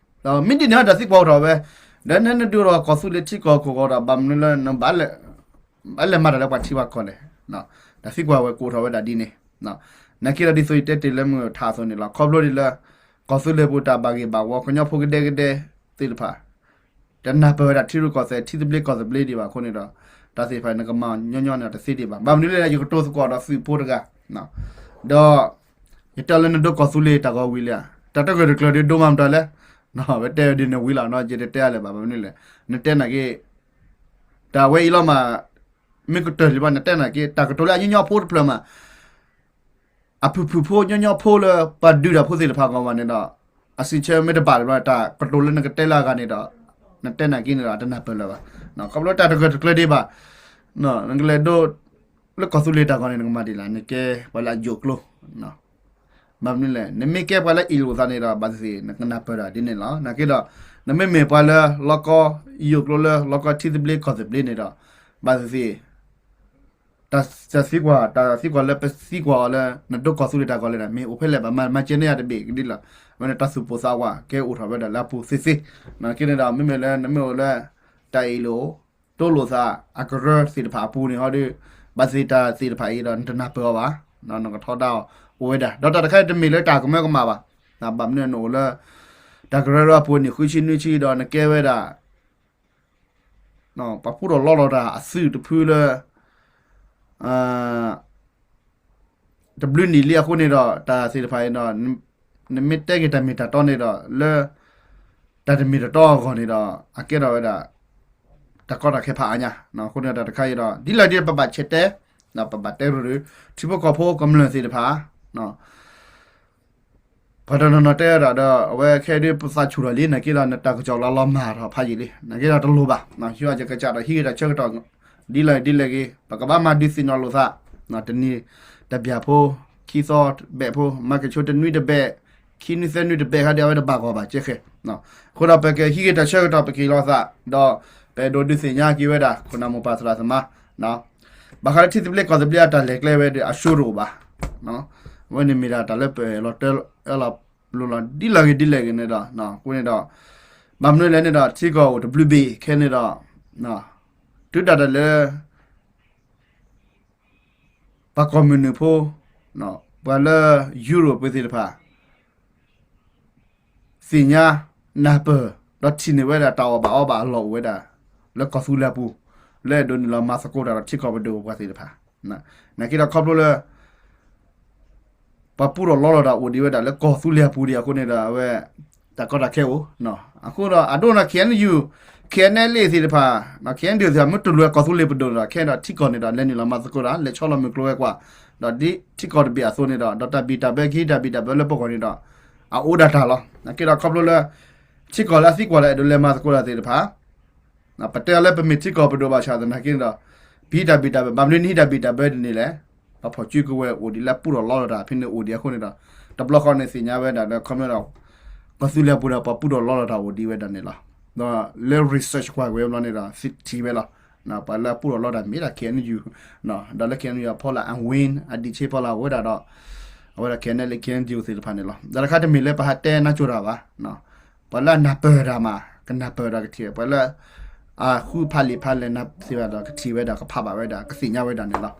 ဒီးမ့ၢ်ဒ်န့ၣ်ဒီးတၢ်သံကွၢ်အိၣ်ထီၣ်ဝဲ ဒီးနနဒိဒီးကီၢ်သူလ့ၤထံကီၢ်ခိၣ်ဂီၤဒီး ဘၣ်မနုၤလၢနဘၣ်လဲၤမၤတၢ်လၢပှၤထံပှၤကီၢ်လဲၣ်. တၢ်သံကွၢ်ဝဲကအိၣ်ထီၣ်ဝဲဒၣ်ဒ်န့ၣ် နာ်က့ဒီးဒ်သိးယတဲတ့ၢ်လၢမုၢ်ထါအသိးန့ၣ်လီၤ. ခီဖျိဒ်လၢ ကီၢ်သူလ့ၤပူၤတၢ်ဘၣ်ဂ့ၢ်ဘၣ်ဝီ ကညီဖိကဒဲကဒဲသ့ၣ်တဖၣ် တနၢ်ပၢၢ်ဝဲဒၣ်ထံရူၢ်ကီၢ်သဲး ထံသဘျ့ကီၢ်သဘျ့ဒံးဘၣ်အဃိန့ၣ်ဒီး တၢ်သ့ၣ်တဖၣ်န့ၣ် နကမၤညီညီန့ၣ်ဒီးတသ့ဒံးဘၣ်. ဘၣ်မနုၤလဲၣ် ယကတိၤသကိးဒီးသုးဖိတဂၤ ဒီး ယတဲလၢနဒိကီၢ်သူလ့ၤတၢ်ဂီၤဝံၤလံဧါ, တၢ်တဂၢၢ်တကျၢၤဒ်ဒိမၤမတၤလဲၣ်, ဝဲတဲဒ်န့ၣ်ဝံၤလီၤနီၤ ယတတဲအါလၢၤဘၣ်. ဘၣ်မနုၤလဲၣ် နတဲနာ်က့ တၢ်ဝဲအံၤလီၤမး မ့ၢ်ကတၢၢ်လံဘၣ် နတဲနာ်က့ တၢ်ကတိၤလၢအညီညီဖိတဖျၢၣ်မး အဖုၣ်ဖုၣ်ဖိညီညီဖိလၢပှၤဒုးတၢ်ဖိသ့ၣ်တဖၣ်ဂီၢ်မးန့ၣ်ဒီး အစံးဆၢမ့ၢ်တဘၣ်လၢၤဘၣ် တၢ်ကတိၤလၢနကတဲလၢအဂၤန့ၣ်ဒီး နတဲနာ်က့န့ၣ်ဒီး တနၢ်ပၢၢ်လၢၤဘၣ်. ခီဖျိတၢ်တဂၢၢ်တကျၢၤဒံးဘၣ် နကလဲၤဒိ လၢကီၢ်သူလ့ၤတၢ်ဂီၤန့ၣ် နကမၤဒ်လဲၣ် နကဲပှၤလၢအယိာ်ကျိ ဘၣ်မနုၤလဲၣ် နမ့ၢ်ကဲပှၤလၢအ့ၣ်လိာ်သးန့ၣ်ဒီး ဘၣ်သ့ၣ်သ့ၣ် နကနၢ်ပၢၢ်ဒီးဒ်န့ၣ်လီၤ. နာ်က့ဒီး နမ့မ့ၢ်ပှၤလၢလီၢ်ကီယိာ်ကျိလၢလီၢ်ကီထံသဘျ့ကီၢ်သဘျ့န့ၣ်ဒီး ဘၣ်သ့ၣ်သ့ၣ် တၢ်သံကွၢ် တၢ်သံကွၢ်လၢပသံကွၢ်အီၤလၢ နဒိကီၢ်သူလ့ၤတၢ်ဂီၤလဲၣ်န့ၣ် မ့ၢ်အိၣ်ဖဲလဲၣ် ဘၣ်မၤမၤကဲန့ၢ်ယၤတဘ့ၣ်ကဒ်လီၤ. အဝဲန့ၣ်တၢ်သူၣ်ပိၢ်သးဝးကဲအိၣ်ထီၣ်ဝဲဒၣ်လၢအပူၤသ့သ့. နာ်က့န့ၣ်ဒီး မ့မ့ၢ်လၢနမ့ၢ်အိၣ်လၢ တၢ်အ့ၣ်လိာ် တိလိာ်သး အကရၢသ့ၣ်တဖၣ်အပူၤန့ၣ်ဟီဒီး ဘၣ်သ့ၣ်တၢ်သ့ၣ်တဖၣ်အံၤဒီး နတနၢ်ပၢၢ်အီၤဘၣ်, နကထီဒါအီၤအိၣ်ဝဲဒၣ် ဒီးတၢ်တခါအံၤတမ့ၢ်လၢတၢ်ကမၢကမၣ်ဘၣ်, ဘၣ်မနုၤနအိၣ်လၢ တၢ်ကရၢအပူၤန့ၣ် ဃုဆံနွံဆံဒီးနကဲဝဲဒၣ် ပှၤပူထီၣ်လီထီၣ်တၢ်အသုးတဖုလၢ တဘျုးနံၣ်လံအဃိန့ၣ်ဒီး တၢ်သ့ၣ်တဖၣ်အံၤဒီး နမ့ၢ်တဲက့ၤတၢ်မ့ၢ်တၢ်တီန့ၣ်ဒီး လၢ တၢ်တမ့ၢ်တတီအဂီၢ်န့ၣ်ဒီး အကဲထီၣ်ဝဲဒၣ် တၢ်ကီတၢ်ခဲဖးအါညါ, အဃိန့ၣ်တၢ်တခါအံၤဒီး ဒ်လဲၣ်ဒ်လဲၣ်ပဘၣ်ဆဲးတဲ, ပဘၣ်တဲရူၤရူၤ ထံဖိကီၢ်ဖိကမျၢၢ်သ့ၣ်တဖၣ် ပှၤတနီၤနီၤတဲဝဲဒၣ်ဒီး အဝဲခဲအံၤဒ်ပသးဆူၣ်ထီၣ်လံ နာ်က့ဒီး နတၢ်ကစီၣ်လီၤလီၤမၤထီၣ်ဖးယံာ်လံ နာ်က့ဒီးတလိၣ်ဘၣ်, ဟံးအီၤယကစၢ်ဒီးဟံးဂ့ၤတၢ်ဆၢကတီၢ် ဒ်လဲၣ်ဒ်လဲၣ်ဂ့ၤ ပကဘၣ်မၤဒုးသ့ၣ်နီၣ်လိာ်သး, တနံၤတဘျီဖိ, ခံသီတဘျီဖိ, မၤက့ၤဆိတနွံတဘျီ, ခံနွံသၢနွံတဘျီခါဒီး အဝဲတဘၣ်ဂီၢ်ဘၣ်ကဲဃဲ, အဃိဒီးပကဟံးဂ့ၤတၢ်ဆၢကတီၢ် ပက့ၤလီၤသး ဒီးပအဲၣ်ဒိးဒုးသ့ၣ်ညါက့ၤဝဲဒၣ် ခိၣ်နၢ်မိၢ်ပၢ်သရၣ်သမါ ဘၣ်ဃးလၢထံသဘျ့ကီၢ်သဘျ့အတၢ်လဲၤကျဲဝဲဒီး အဆှိတအိၣ်ဘၣ်, အဝဲန့ၣ်မ့ၢ်ဒၣ်တၢ်လၢပအဲၣ်လီၤတဲ အဲၣ်လီၤလိၤလီၤ ဒ်လဲၣ်ဂ့ၤဒ်လဲၣ်ဂ့ၤန့ၣ်ဒီး အဃိန့ၣ်ဒီး ဘၣ်မနုၤလဲၣ်န့ၣ်ဒီး ထံကီၢ်အိၣ်တဘျုးဘ့ၣ်ခဲန့ၣ်ဒီး တုၤဒၣ်တၢ်လၢ ပှၤကီၢ်မုၢ်နုာ်ဖိ, ပှၤလၢ Europe ပူၤသ့ၣ်တဖၣ် သ့ၣ်ညါ နၢ်ပၢၢ် ဒီးထံၣ်န့ၢ်ဝဲဒၣ်တၢ်အီၣ်ဘၣ်အီဘၣ်အလီၢ် အိၣ်ဝဲဒၣ် လၢကီၢ်သူလ့ၤအပူၤ, လၢအဲၣ်ဒိးနုာ်လီၤမၤသကိးတၢ်ဒီးထံကီၢ်ပဒိၣ်ပှၤသ့ၣ်တဖၣ်, နာ်က့ဒီးခီဖျိလၢ ပှၤပူထီၣ်လီထီၣ်တၢ်အိၣ်ဒံးဝဲဒၣ်လၢကီၢ်သူလ့ၤအပူၤဒံးအဃိန့ၣ်ဒီး အဝဲ တၢ်ကီတၢ်ခဲအိၣ်, အဃိဒီးအဒိန့ၣ် KNU, KNLA သ့ၣ်တဖၣ်, KNDO သ့ၣ်တဖၣ် မ့ၢ်တူၢ်လိာ်ဝဲကီၢ်သူလ့ၤပဒိၣ်ဒီး ခဲဒီးထံကီၢ်န့ၣ်ဒီး လဲၤနုာ်လီၤမၤသကိးတၢ် လဲၤဆီလီၤမုၢ်ကျိၤဝဲၤကွာ်, ဒီးဒ်ထံကီၢ်တဘ့ၣ်အသိးန့ၣ်ဒီး ဒီးတၢ်ဘံၣ်တၢ်ဘၢ ကဟံးတၢ်ဘံၣ်တၢ်ဘၢလၢပဂီၢ်န့ၣ်ဒီး အအိၣ်ဒၣ်တၢ်လီၤ. နာ်က့ဒီးခီဖျိလၢ ထံကီၢ်လၢအသံကွၢ်လၢအဲၣ်ဒိးလဲၤမၤသကိးတၢ်သ့ၣ်တဖၣ် ပတဲအီၤလၢပမ့ၢ်ထံကီၢ်ပဒိၣ်ဘၣ်ဆၣ်သနာ်က့န့ၣ်ဒီး ပဟံးတၢ်ဘံၣ်တၢ်ဘၢ ဘၣ်မနုၤနဟံးတၢ်ဘံၣ်တၢ်ဘၢဒ်န့ၣ်လဲၣ်, ပဖီၣ်စုကဝဲၤအိၣ်ဒံးလၢပူထီၣ်လီထီၣ်တၢ်ဖဲန့ၣ်အိၣ်ဒံးအဃိန့ၣ်ဒီး တဘျီဃီန့ၣ်သ့ၣ်ညါဝဲဒၣ်လၢ ခီဖျိဒီး ကီၢ်သူလ့ၤအပူၤဒီး ပှၤပူထီၣ်လီထီၣ်တၢ်အိၣ်ဒံးဝဲဒၣ်န့ၣ်လီၤ. ဒီးလၢ research ကွၢ်က့ၤဝဲဘျီန့ၣ်ဒီး ထံၣ်ဝဲလီၤ. ပှၤလၢအပူထီၣ်လီတၢ်မ့ၢ်ဒၣ် KNU, ဒီးလၢ KNU အဖီလာ် အ wing အ ဒံးဆ့ဖီလာ်အိၣ်ဝဲဒၣ်ဒီး အဝဲဒၣ် KNLA KNDO သ့ၣ်တဖၣ်န့ၣ်လီၤ. ဒီးတခါတမ့ၢ်လၢပဟးတဲနါစိၤတၢ်ဘၣ် ပှၤလၢအနၢ်ပၢၢ်တၢ်မး ကနၢ်ပၢၢ်တၢ်ကထံၣ်, ပှၤလၢ အဃုဖးလံာ်ဖးလဲၢ်နၢ်သ့ဘၣ်ဒီး ကထံၣ်ဝဲဒၣ် ကဖးဘၣ်ဝဲဒၣ် ကသ့ၣ်ညါဝဲဒၣ်န့ၣ်လီၤ.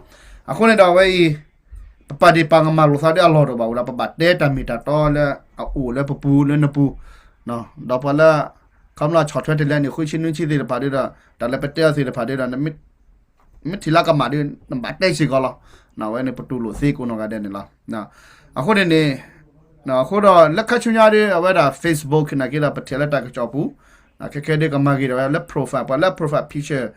အဃိန့ၣ်ဒီးအဝဲအံၤ ပပာ်ဒ့ၣ်ပာ်ကမၣ်လိာ်သးဒီးအလီၢ်တအိၣ်ဘၣ်ဝဲဒီး ပဘၣ်တဲတၢ်မ့ၢ်တၢ်တီလၢအအိၣ်လၢပပူၤလၢနပူၤ, ဒီးပှၤလၢ ခီဖျိဆီၣ်ထွဲတလဲန့ၣ် ဃုဆံနွံဆံသ့ၣ်တဖၣ်ဒီး တၢ်လၢပတဲအီၤသ့ၣ်တဖၣ်ဒီး မ့ၢ်ထံၣ်လၢကမၣ်ဒီး နဘၣ်တဲစ့ၢ်ကီးလီၤ. အဝဲန့ၣ်ပတူၢ်လိာ်သ့ကိးနီၢ်ဂၤဒဲးန့ၣ်လီၤ. အဃိန့ၣ်န့ၣ် အဃိဒီးလၢခါဆူညါဒီး အဝဲဒၣ် Facebook နာ်က့ဒီး ပထံၣ်လၢတၢ်ကစီၣ်ပူၤ ခဲခဲဒီးကမၤဂ့ၤဒီးဝဲလၢ profile ပှၤလၢ profile picture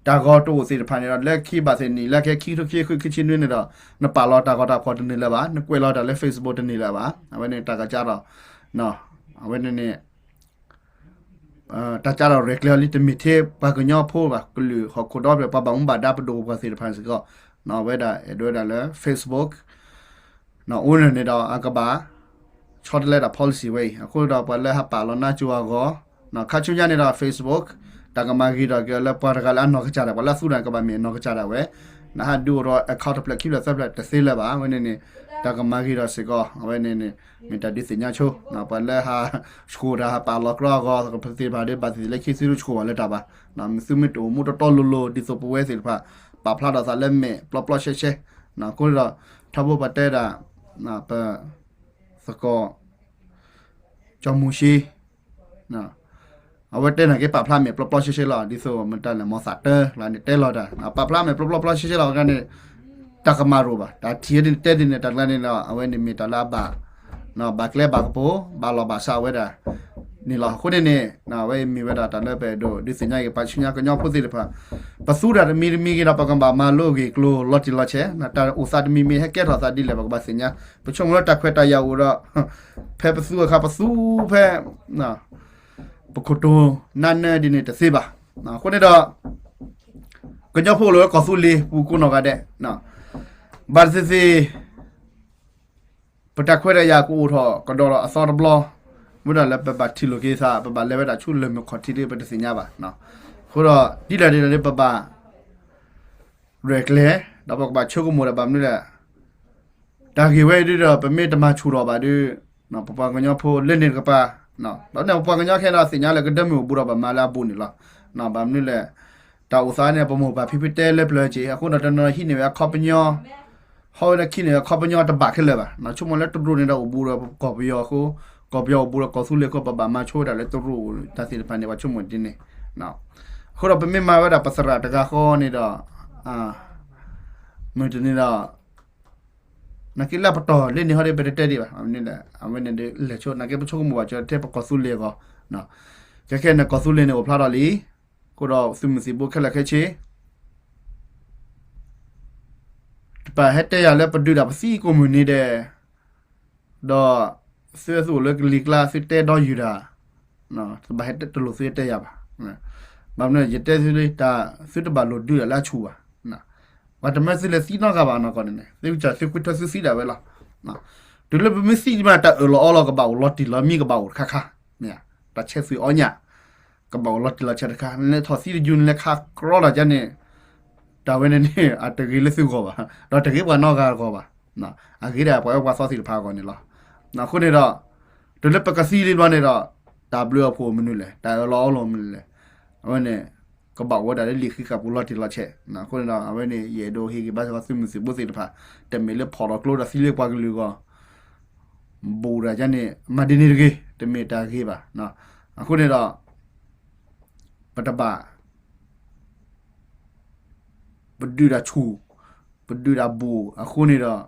တၢ်ဂီၤတအိၣ်သ့ၣ်တဖၣ်န့ၣ်ဒီး လၢခံဘၣ်သ့ၣ်နံၣ် လၢခဲခံကထိခံဆံနွံန့ၣ်ဒီး နပာ်လီၤတၢ်ဂီၤတၢ်ဖီၣ်တန့ၢ်လၢၤဘၣ်, နကွဲးလီၤတၢ်လၢ Facebook တန့ၢ်လၢၤဘၣ်. အဝဲန့ၣ်တၢ်ကစၢ်ဒီး အဝဲန့ၣ်န့ၣ် တၢ်ကစၢ်ဒီးရဲၣ်ကျဲၤအီၤလံ တမ့ၢ်ထဲပှၤကညီဖိဘၣ်, ကလုာ်ဟီၣ်ခိၣ်ဒီဘ့ၣ် ပှၤဘၣ်မူဘၣ်ဒါပဒိၣ်ပှၤသ့ၣ်တဖၣ်စ့ၢ်ကီး, အဝဲဒၣ်အဲၣ်ဒိးဝဲဒၣ်လၢ Facebook အိၣ်န့ၣ်န့ၣ်ဒီး အကဘၣ် ဆီတလဲတၢ် policy ဝဲအံၤ, အဃိဒီးပှၤလၢဟးပာ်လီၤနါစိၤအဂီၢ်, ခါဆူညါန့ၣ်ဒီး Facebook တၢ်ကမၤဂ့ၤဒီးက့ၤလၢပှၤတဂၤလၢအနီၢ်ကစၢ်ဒၣ်, ပှၤလၢအသူၣ်ဒၣ်ကဘၣ်မ့ၢ်အနီၢ်ကစၢ်ဒၣ်ဝဲ, နဟးဒုးအိၣ်ထီၣ် account တဖျၢၣ်ခံဖျၢၣ်သၢဖျၢၣ်တသ့လၢၤဘၣ်. အဝဲန့ၣ်န့ၣ် တၢ်ကမၤဂ့ၤဒီးစ့ၢ်ကီး အဝဲန့ၣ်န့ၣ် မ့ၢ်တၢ်ဒုးသ့ၣ်ညါဆိ, ပှၤလၢဟးဆှိၣ်တၢ်ဟးပာ်လီၤကြီအဂီၢ် ပသ့ၣ်တဖၣ်ဒီး ဘၣ်သ့ၣ်သ့ၣ်လၢခံသုတဆှိၣ်ဘၣ်လၢတၢ်ဘၣ်, မ့ၢ်သုမ့ၢ်တအိၣ်မူတီတီလိၤလိၤ ဒ်သိးပဝဲသ့ၣ်တဖၣ် ပာ်ဖျါထီၣ်သးလၢမဲာ်ပျီပျီရှဲရှဲ, အဃိန့ၣ်ဒီး ထီဘိပှၤတဲဒၣ် ပ သကိး ကၠီမူၤၡ့ အဝဲတဲနာ်က့ပာ်ဖျါမဲာ်ပျီပျီရှဲရှဲလီၤ, ဒ်သိးမတၤလဲၣ် မီၤသးတၢ်လၢန့ၣ် တဲလီၤတၢ် ပာ်ဖျါမဲာ်ပျီပျီပျီရှဲရှဲလီၤ, အဂၤန့ၣ် တၢ်ကမၤရိၤဘၣ်, တၢ်ထံၣ်ဒ်န့ၣ်တဲဒ်န့ၣ် တၢ်ကျါန့ၣ်ဒီး အဝဲန့ၣ်မ့ၢ်တၢ်လၢအဘၣ် ဘၣ်ကျဲဘၣ်ကပူၤ ဘၣ်လီၢ်ဘၣ်စးဝဲဒၣ်န့ၣ်လီၤ. အဃိန့ၣ်န့ၣ် အဝဲမ့ၢ်ဝဲဒၣ်တၢ်လၢပအဲၣ်ဒိးဒုးသ့ၣ်ညါက့ၤ ပှၤဆူညါကညီဖိသ့ၣ်တဖၣ် ပသူတၢ်တမံၤတမံၤက့ၤဒီး ပကဘၣ်မၤလိအဂ့ၢ်အကျိၤလီၤတံၢ်လီၤဆဲး, တၢ်အိၣ်သးတမံၤမံၤ ဟဲကဲထီၣ်သးဒ်လဲၣ် ပကဘၣ်သ့ၣ်ညါ, ပဆိကမိၣ်လၢတၢ်ခွဲးတၢ်ယာ်အိၣ်ဒီး ဖဲပသူအခါ ပသူဖဲ ပခိၣ်တိၤနါနၢဒ်န့ၣ်တသ့ဘၣ်. အဃိန့ၣ်ဒီး ကညီဖိလၢကီၢ်သူလ့ၤပူၤကိးနီၢ်ဂၤဒဲး ဘၣ်သ့ၣ်သ့ၣ် ပတၢ်ခွဲးတၢ်ယာ်ကအိၣ်ထီၣ်ကဒီးဒီးအသီတဘျီ, မ့ၢ်ဒၣ်လၢပဘၣ်ထံၣ်လိာ်က့ၤသး ပဘၣ်လဲၤဝဲဒၣ်ဆူလၢၢ်မုၢ်ခီၣ်ထံးဒီး ပတသ့ၣ်ညါဘၣ်. အဃိဒီး ဒ်လဲၣ်ဒ်လဲၣ်ဒီး ပဘၣ် ရဲၣ်ကျဲၤ ဒီးပကဘၣ်ဆိကမိၣ်ဒီး ဘၣ်မနုၤလဲၣ် တၢ်ဂ့ၢ်ဝဲအံၤဒ်ဒီး ပမ့ၢ်တမၤဆူၣ်ထီၣ်ဘၣ်ဒီး ပပှၤကညီဖိလၢန့ၣ်တကပၤ ဒီးန့ၣ်ပပှၤကညီခဲအံၤဒီး သ့ၣ်ညါလၢကဒၢမုၢ်အိၣ်ဘူးဒီး ဘၣ်မၤလၢအဘူးန့ၣ်လီၤ. ဘၣ်မနုၤလဲၣ်, တၢ်အိၣ်သးန့ၣ် ပမိၢ်ပၢ်ဖံဖုတဲလၢပျၢၤက့ၤ အဃိဒီးတနီၤဟံးန့ၢ်ဝဲအခီပညီ, ဟီဝဲဒၣ်ခံန့ၣ် အခီပညီတဘၣ်ခဲလၢာ်ဘၣ်. ဆိကမိၣ်လၢတရူးန့ၣ်ဒီး အိၣ်ဘူးဒီးကီၢ်ပယီၤအဃိ, ကီၢ်ပယီၤအိၣ်ဘူးဒီးကီၢ်သူလ့ၤအဃိ ပဘၣ်မၤဆိဝဲဒၣ်လၢတရူးတၢ်သ့ၣ်တဖၣ်န့ၣ် ပှၤဆိကမိၣ်ဒ်န့ၣ်. အဃိဒီးပမ့ၢ်မၤဝဲဒၣ်ပသရၣ်တဂၤဃီန့ၣ်ဒီး မုၢ်တနံၤဒီး နာ်က့လၢပတီၢ်လၢန့ၣ်ဟီဒီး ပတတဲဒံးဘၣ်. အဝဲန့ၣ်ဒီး လဲၤဆိ နာ်က့ပဆိကမိၣ်ဘၣ်ကၠီထဲပကီၢ်သူလ့ၤအဂီၢ်, ခဲခဲန့ၣ် ကီၢ်သူလ့ၤန့ၣ်အိၣ်ဖျါထီၣ်လံ. အဃိဒီးသုးမုၢ်သံၣ်ဘိခဲလၢာ်ခဲဆ့ တပာ်ဟဲတဲယၤလၢပဒုးဒၣ်ပသံကိးမုၢ်နံၤဒဲး, ဒီး သုဝဲသုအိၣ်လၢကလံၤကျါ သုတဲဒီးယုၢ်တၢ်, တဘၣ်ဟဲတလိၣ်သုတဲယၤဘၣ်. ဘၣ်မနုၤ ယတဲသုလၢတၢ် သုတဘၣ်လိၣ်ဒုးဒၣ်လၢအဆူၣ်ဘၣ်. ပှၤတမၢသုလဲၤသံနီတဂၤဘၣ်နီၢ်ကီၢ်န့ၣ်န့ၣ် သုကစၢ်သုကွံာ်ထၢသုသံဒၣ်ဝဲလီၤ. တုၤလၢပမ့ၢ်သံဒံးမး တၢ်အၢၣ်လီၤအီလီၤကဘၣ်အိၣ်လီၤတံၢ်လီၤမံကဘၣ်အိၣ်တခါခါ, မ့ၢ် တၢ်ဆဲးသွံၣ်အီညၣ် ကဘၣ်အိၣ်လီၤတံၢ်လီၤဆဲးတခါ နလဲၤထီၣ်သံတယုၢ် နလဲၤခးကြီတၢ်ကါန့ၣ် တၢ်ဝဲန့ၣ်န့ၣ် အတဂ့ၤလၢသုဂီၢ်ဘၣ်, ဒီးတဂ့ၤပှၤနီတဂၤဂီၢ်ဘၣ်, အဂ့ၤဒၣ်ပှၤအၢပှၤသီသ့ၣ်တဖၣ်အဂီၢ်န့ၣ်လီၤ. အဃိန့ၣ်ဒီး တုၤလၢပကသံလံဘျီန့ၣ်ဒီး တၢ်ဘျုးအဖှိၣ်မနုၤလဲၣ်, တၢ်အၢၣ်လီၤအီလီၤမနုၤလဲၣ်, အဝဲန့ၣ် ကဘၣ်အိၣ်ဝဲဒၣ်လၢလံာ်ဃံးဃာ်ပူၤလီၤတံၢ်လီၤဆဲး. အဃိန့ၣ်ဒီး အဝဲန့ၣ် ယအဲၣ်ဒိးဟ့ၣ်ဂံၢ်ဘါစ့ၢ်ကီးသုးမုၢ်သံၣ်ဘိသ့ၣ်တဖၣ်, တမ့ၢ်လၢဖီၣ်ဒီးကျိဒီးသံလၢပှၤကလုာ်အဂီၢ် ဘူးဒၣ်ယါန့ၣ် မၤဒ်န့ၣ်တဂ့ၤ, တမ့ၢ်တၢ်ဂ့ၤဘၣ်. အဃိန့ၣ်ဒီး ပတဘၣ် ပဒုးတၢ်ဆူၣ်, ပဒုးတၢ်ဘူးအဃိန့ၣ်ဒီး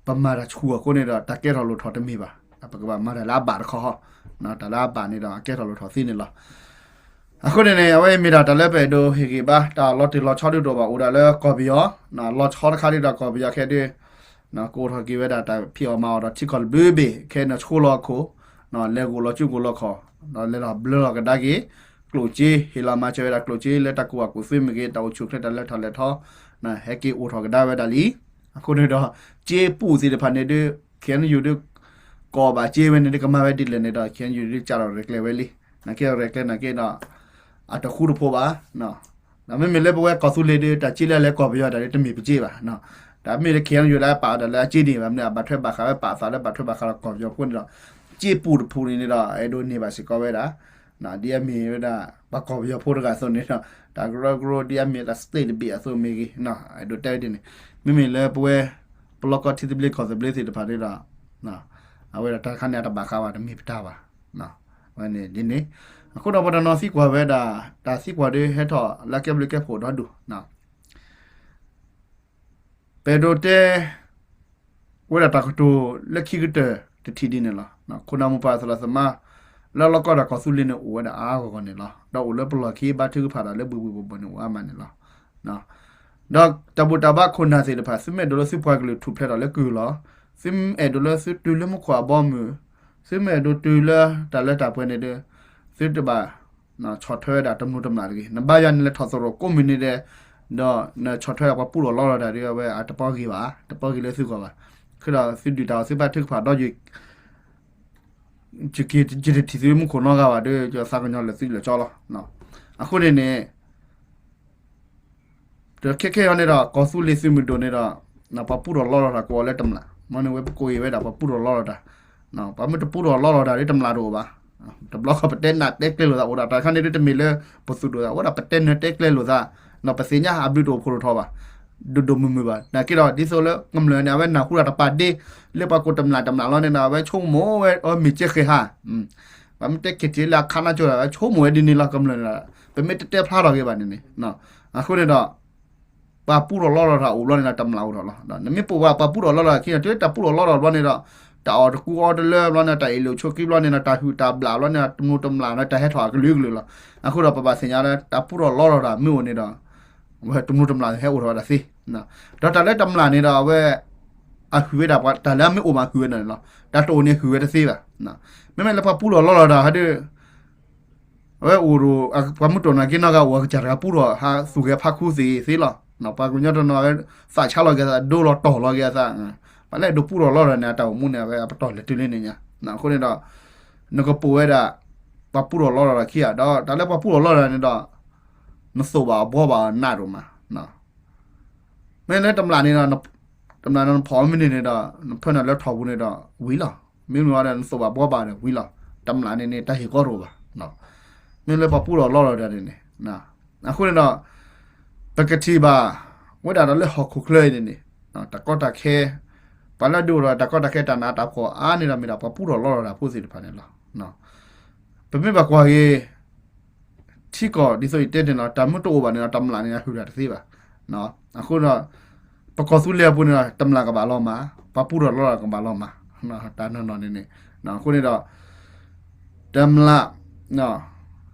ပမၤတၢ်ဆူၣ်အဃိန့ၣ်ဒီး တၢ်ကဲထီၣ်လိၣ်ထီၣ်တမ့ၢ်ဘၣ်. ပကဘၣ်မၤတၢ်လၢအဘၣ်တခီ, တၢ်လၢအဘၣ်န့ၣ်ဒီး အကဲထီၣ်လိၣ်ထီၣ်သ့န့ၣ်လီၤ. အဃိန့ၣ်န့ၣ် အဝဲမ့ၢ်ဒၣ်တၢ်လၢပအဲၣ်ဒိးဟ့ၣ်ဂံၢ်ဘါ တၢ်လီၤတံၢ်လီၤဆဲးဒုးဒိၣ်ဘၣ် အိၣ်ဒၣ်လၢကီၢ်ပယီၤ, လီၤဆီတခါဒ်ဒီးကီၢ်ပယီၤခဲဒုး ကအိၣ်ထီၣ်က့ၤဝဲဒၣ်တၢ်ဖံးအီၣ်မၤအီၣ်ဒီးထံကီၢ်တဘျုးဘ့ၣ် ခဲန့ၣ်ဆိလီၤအခိၣ်, လဲၤဂိၢ်လီၤကၠူကိၢ်လီၤခီၣ်, ဒီးလဲၤထီၣ်ဘျၢလီၤကဒါက့ၤ ကျိၣ်စ့ ဟ့ၣ်လီၤမၤစၢၤဝဲဒၣ်ကျိၣ်စ့လၢတၢ်ကူၣ်ဘၣ်ကူၣ်သ့မ့ၢ်ဂ့ၤ တၢ်အိၣ်ဆူၣ်အိၣ်ချ့တၢ်လဲၤထီၣ်လဲၤထီ ဟဲက့ၤအိၣ်ထီၣ်ကဒါဝဲဒၣ်လံ. အဃိန့ၣ်ဒီး စ့ပူၣ်သ့ၣ်တဖၣ်န့ၣ်ဒုး ခဲအံၤယူၤဒုး ကီၢ်ဘၣ်စ့ဝဲန့ၣ်ဒုး ကမၤဝဲဒ်လဲၣ်န့ၣ်ဒီး ခဲအံၤယူၤဒုး ကးထီၣ်ရဲၣ်ကျဲၤဝဲလံ. နာ်က့ရဲၣ်ကျဲၤနာ်က့ဒီး အတဃူတဖိးဘၣ်. ဒီးမ့မ့ၢ်လၢပဝဲကီၢ်သူလ့ၤဒုး တၢ်စ့လၢလဲၤကီၢ်ပယီၤတၢ်ဒုး တမ့ၢ်ပစ့ဘၣ်. တၢ်မ့ၢ်လၢ ခဲအံၤယူၤ လၢအပာ်အီၤဒီးလၢအစ့န့ၣ် ဘၣ်မနုၤ အဘၣ်ထွဲဘၣ်ဃးဝဲ ပာ်အသးလၢဘၣ်ထွဲဘၣ်ဃးဒီးကီၢ်ပယီၤဖိန့ၣ်ဒီး စ့ပူၣ်တဖုန့ၣ်န့ၣ်ဒီး အဲၣ်ဒိးန့ၢ်ဘၣ်စ့ၢ်ကီးဝဲဒၣ် ဒ်အမ့ၢ်ဝဲဒၣ် ပှၤကီၢ်ပယီၤဖိတဂၤအသိးန့ၣ်ဒီး တၢ်ကရၢကရိဒ်အမ့ၢ်တၢ် state တဘ့ၣ်အသိးမ့ၢ်ဂ့ၤ အဲၣ်ဒိးတဲဝဲဒ်န့ၣ် မ့မ့ၢ်လၢပဝဲ ပလီၢ်ကီၢ်ထံသဘျ့ကီၢ်သဘျ့သ့ၣ်တဖၣ်န့ၣ်ဒီး အဝဲဒၣ်တၢ်တခါန့ၣ် အတဘၣ်ဃးဘၣ် တမ့ၢ်ပတၢ်ဘၣ်. ဝဲန့ၣ်ဒ်န့ၣ် အဃိဒီးပှၤတနီၤသံကွၢ်ဝဲဒၣ် တၢ်သံကွၢ်ဒုးဟဲထီၣ်လၢကဲဘျုးကဲဖှိၣ်ဒီဒူၣ် ပအဲၣ်ဒိးတဲ ဝဲဒၣ်တၢ်ကတိၤလၢခံကတၢၢ်တထံၣ်ဒ်န့ၣ်လီၤ. ခိၣ်နၢ်မိၢ်ပၢ်သရၣ်သမါ လၢလီၢ်ကီၢ်ဒီးကီၢ်သူလ့ၤန့ၣ် အိၣ်ဝဲဒၣ်အါဂီၢ်ဂီၢ်န့ၣ်လီၤ. ဒီးအိၣ်လၢပလီၢ်ခံဘါထုကဖၣ်ဒီးလၢဘှ့ၣ်ဘှ့ၣ်ဘှီၣ်ဘှီၣ်န့ၣ် အိၣ်အါမးန့ၣ်လီၤ. ဒီးတၢ်ဘူၣ်တၢ်ဘါခိၣ်နၢ်သ့ၣ်တဖၣ် သုမ့ၢ်အဲၣ်ဒိးလၢသုပှၤကလုာ်ထူၣ်ဖျဲးထီၣ်လၢကုၢ်လီၤ, သုမ့ၢ်အဲၣ်ဒိးလၢသုတုၤလၢမူခိၣ်အဘီအမုၢ်, သုမ့ၢ်အဲၣ်ဒိးတုၤလၢတၢ်လၢတၢ်ပှဲၤန့ၣ်ဒီး သုတဘၣ် ဆီၣ်ထွဲဝဲဒၣ်တမျိးတမျာ်တဂ့ၤ. နဘါယွၤနလဲၤထီၣ်သရိာ်ကိးမုၢ်နံၤဒဲး ဒီးနဆီၣ်ထွဲဒၣ်ပှၤပူထီၣ်လီထီၣ်တၢ်ဒီး အဝဲအတပီဂ့ၤဘၣ်, တပီဂ့ၤလၢသုဂီၢ်ဘၣ်. ခဲဒီးသုဒုၣ်တၢ်အီၣ်သုဘါထုကဖၣ်ဒီး ယ ယတထံၣ်သုမူခိၣ်နီတဂၤဘၣ်ဒီး ယသးကညီၤလၢာ်သွံလၢာ်ကၠီလီၤ. အဃိန့ၣ်န့ၣ် ဒီးခဲခဲအံၤန့ၣ်ဒီး ကီၢ်သူလ့ၤသုးမုၢ်ဒိၣ်န့ၣ်ဒီး ပှၤပူထီၣ်လီထီၣ်တၢ်ကိးအီၤလၢတမျာ်, မ်န့ၣ်ဝဲပကိးအံၤဝဲဒၣ် ပှၤပူထီၣ်လီထီၣ်တၢ်, ပှၤမ့ၢ်တပူထီၣ်လီထီၣ်တၢ်ဒီးတမျာ်တအိၣ်ဘၣ်. တဘျီဃီပတဲနၢ်တဲကျဲလိာ်သးအိၣ်ဒၣ် တၢ်ခါန့ၣ်ဒုးတမ့ၢ်လၢပသုးဒိၣ်သး အိၣ်ဒၣ်ပတဲနၢ်တဲကျဲလိာ်သး, ပသ့ၣ်ညါအဘျုးတအိၣ်ဖှိၣ်တထီၣ်ဘၣ် ဒိၣ်ဒိၣ်မုၢ်မုၢ်ဘၣ်. နာ်က့ဒီး ဒ်သိးလၢကမျၢၢ်န့ၣ် အဝဲနၢ်ဟူတၢ်တပာ်ဒ့ လၢပှၤကိးတမျာ်တမျာ်လီၤန့ၣ်ဒီး အဝဲဆိကမိၣ်ဝဲအီၤမ့ၢ်ကဲဃဲၤဟါ, ပှၤမ့ၢ်တဲက့ၤထံၣ်လၢအခါနၢ်ကၠိဒီး အဝဲဆိကမိၣ်ဝဲဒ်န့ၣ်လီၤ ကမျၢၢ်န့ၣ်ဒီး ပမ့ၢ်တတဲဖျါထီၣ်က့ၤဘၣ်န့ၣ်န့ၣ်. အဃိန့ၣ်ဒီး ပှၤပူထီၣ်လီထီၣ်တၢ်အိၣ်ဘျီန့ၣ်ဒီး တမျာ်အိၣ်ထီၣ်လီၤ. နမ့ၢ်ပိာ်ဝဲပှၤပူထီၣ်လီထီၣ်တၢ်ခံန့ၣ် တုၤတၢ်ပူထီၣ်လီထီၣ်ဘျီန့ၣ်ဒီး တၢ်အီၣ်တကူအီတလၢဘျီန့ၣ် တၢ်အ့ၣ်လိာ်ဆိးက့ဘျီန့ၣ်ဒီး တၢ်ဟုၣ်တၢ်ဘျၣ်ဘျီန့ၣ် တမျိးတမျာ်ဒီး တၢ်ဟဲထီၣ်အကလုာ်ကလုာ်လီၤ. အဃိဒီးပဘၣ်သ့ၣ်ညါလၢ တၢ်ပူထီၣ်လီထီၣ်တၢ်မ့ၢ်အိၣ်န့ၣ်ဒီး ဝဲတမျိးတမျာ်ဟဲအိၣ်ထီၣ်ဝဲဒၣ်သ့. ဒီးတၢ်လၢတမျာ်န့ၣ်ဒီး အဝဲ အဟုၣ်ဝဲဒၣ်ပှၤ တၢ်လၢအမ့ၢ်အိၣ်မးဟုၣ်ဝဲဒၣ်န့ၣ်လီၤ. တၢ်တအိၣ်န့ၣ်ဟုၣ်ဝဲတသ့ဘၣ်. မ့မ့ၢ်လၢပှၤပူထီၣ်လီထီၣ်တၢ်ဟဲဒီး အဝဲအိၣ်ဒီး ပှၤမုၢ်တိၢ်နၤက့နီၢ်ဂၤအိၣ်အကစၢ်တဂၤပူထီၣ်ဟးသူၣ်ဂဲၤဖးခူသ့သ့လီၤ. ပှၤကညီတနီၤဝဲ သးဆါလီၤက့ၤသး ဒိလီၤတီၢ်လီၤက့ၤအသး, ပှၤလၢအဒိးပူထီၣ်လီထီၣ်န့ၣ် အတၢ်အိၣ်မူန့ၣ် အဝဲအပတီၢ်လဲၤတုၤလၢန့ၣ်ညါ. အဃိန့ၣ်ဒီး နကပိာ်ဝဲဒၣ် ပှၤပူထီၣ်လီထီၣ်တၢ်ခံဂၤ ဒီးတၢ်လၢပှၤပူထီၣ်လီထီၣ်တၢ်န့ၣ်ဒီး နသိၣ်ဘၣ်အဘှီဘၣ်နးဒိၣ်မး မ့ၢ်လၢတမျာ်န့ၣ်ဒီး တမျာ်န့ၣ်နဖီၣ်မ့ၢ်န့ၣ်န့ၣ်ဒီး နဖၢနုာ်လၢထီၣ်ပူၤန့ၣ်ဒီးဝံၤလီၤ. မ့မ့ၢ်ဝဲဒီးနသိၣ်ဘၣ်ဘှီဘၣ်ဒီးဝံၤလီၤ. တမျာ်န့ၣ်န့ၣ် တၢ်ဟ့ၣ်ကီတအိၣ်ဘၣ်. မ့ၢ်လၢပှၤပူထီၣ်လီထီၣ်တၢ်န့ၣ်န့ၣ်, အဃိန့ၣ်ဒီး ပကထံၣ်ဘၣ်ဝဲဒၣ်ဒီးလၢဟီၣ်ခိၣ်ချၢအံၤန့ၣ်န့ၣ် တၢ်ကီတၢ်ခဲ, ပှၤလၢအဒုးအိၣ်ထီၣ်တၢ်ကီတၢ်ခဲတၢ်နးတၢ်ဖှီၣ်အါန့ၣ်ဒီး မ့ၢ်ဒၣ်ပှၤပူထီၣ်လီထီၣ်တၢ်ဖိသ့ၣ်တဖၣ်န့ၣ်လီၤ. ပမ့ၢ်ဘၣ်ကွၢ်က့ၤ ထံကီၢ်ဒ်သိးယတဲန့ၣ်လီၤ, တၢ်မ့ၢ်တအိၣ်ဘၣ်န့ၣ်ဒီး တမျၢ်န့ၣ် အဟုၣ်တၢ်တသ့ဘၣ်. အဃိဒီး ပကီၢ်သူလ့ၤအပူၤန့ၣ်ဒီး တမျၢ်ကဘၣ်လီၤမၢ်, ပှၤပူထီၣ်လီထီၣ်ကဘၣ်လီၤမၢ်, တၢ်နီၢ်နီၢ်န့ၣ်န့ၣ်. အဃိန့ၣ်ဒီး တမျၢ်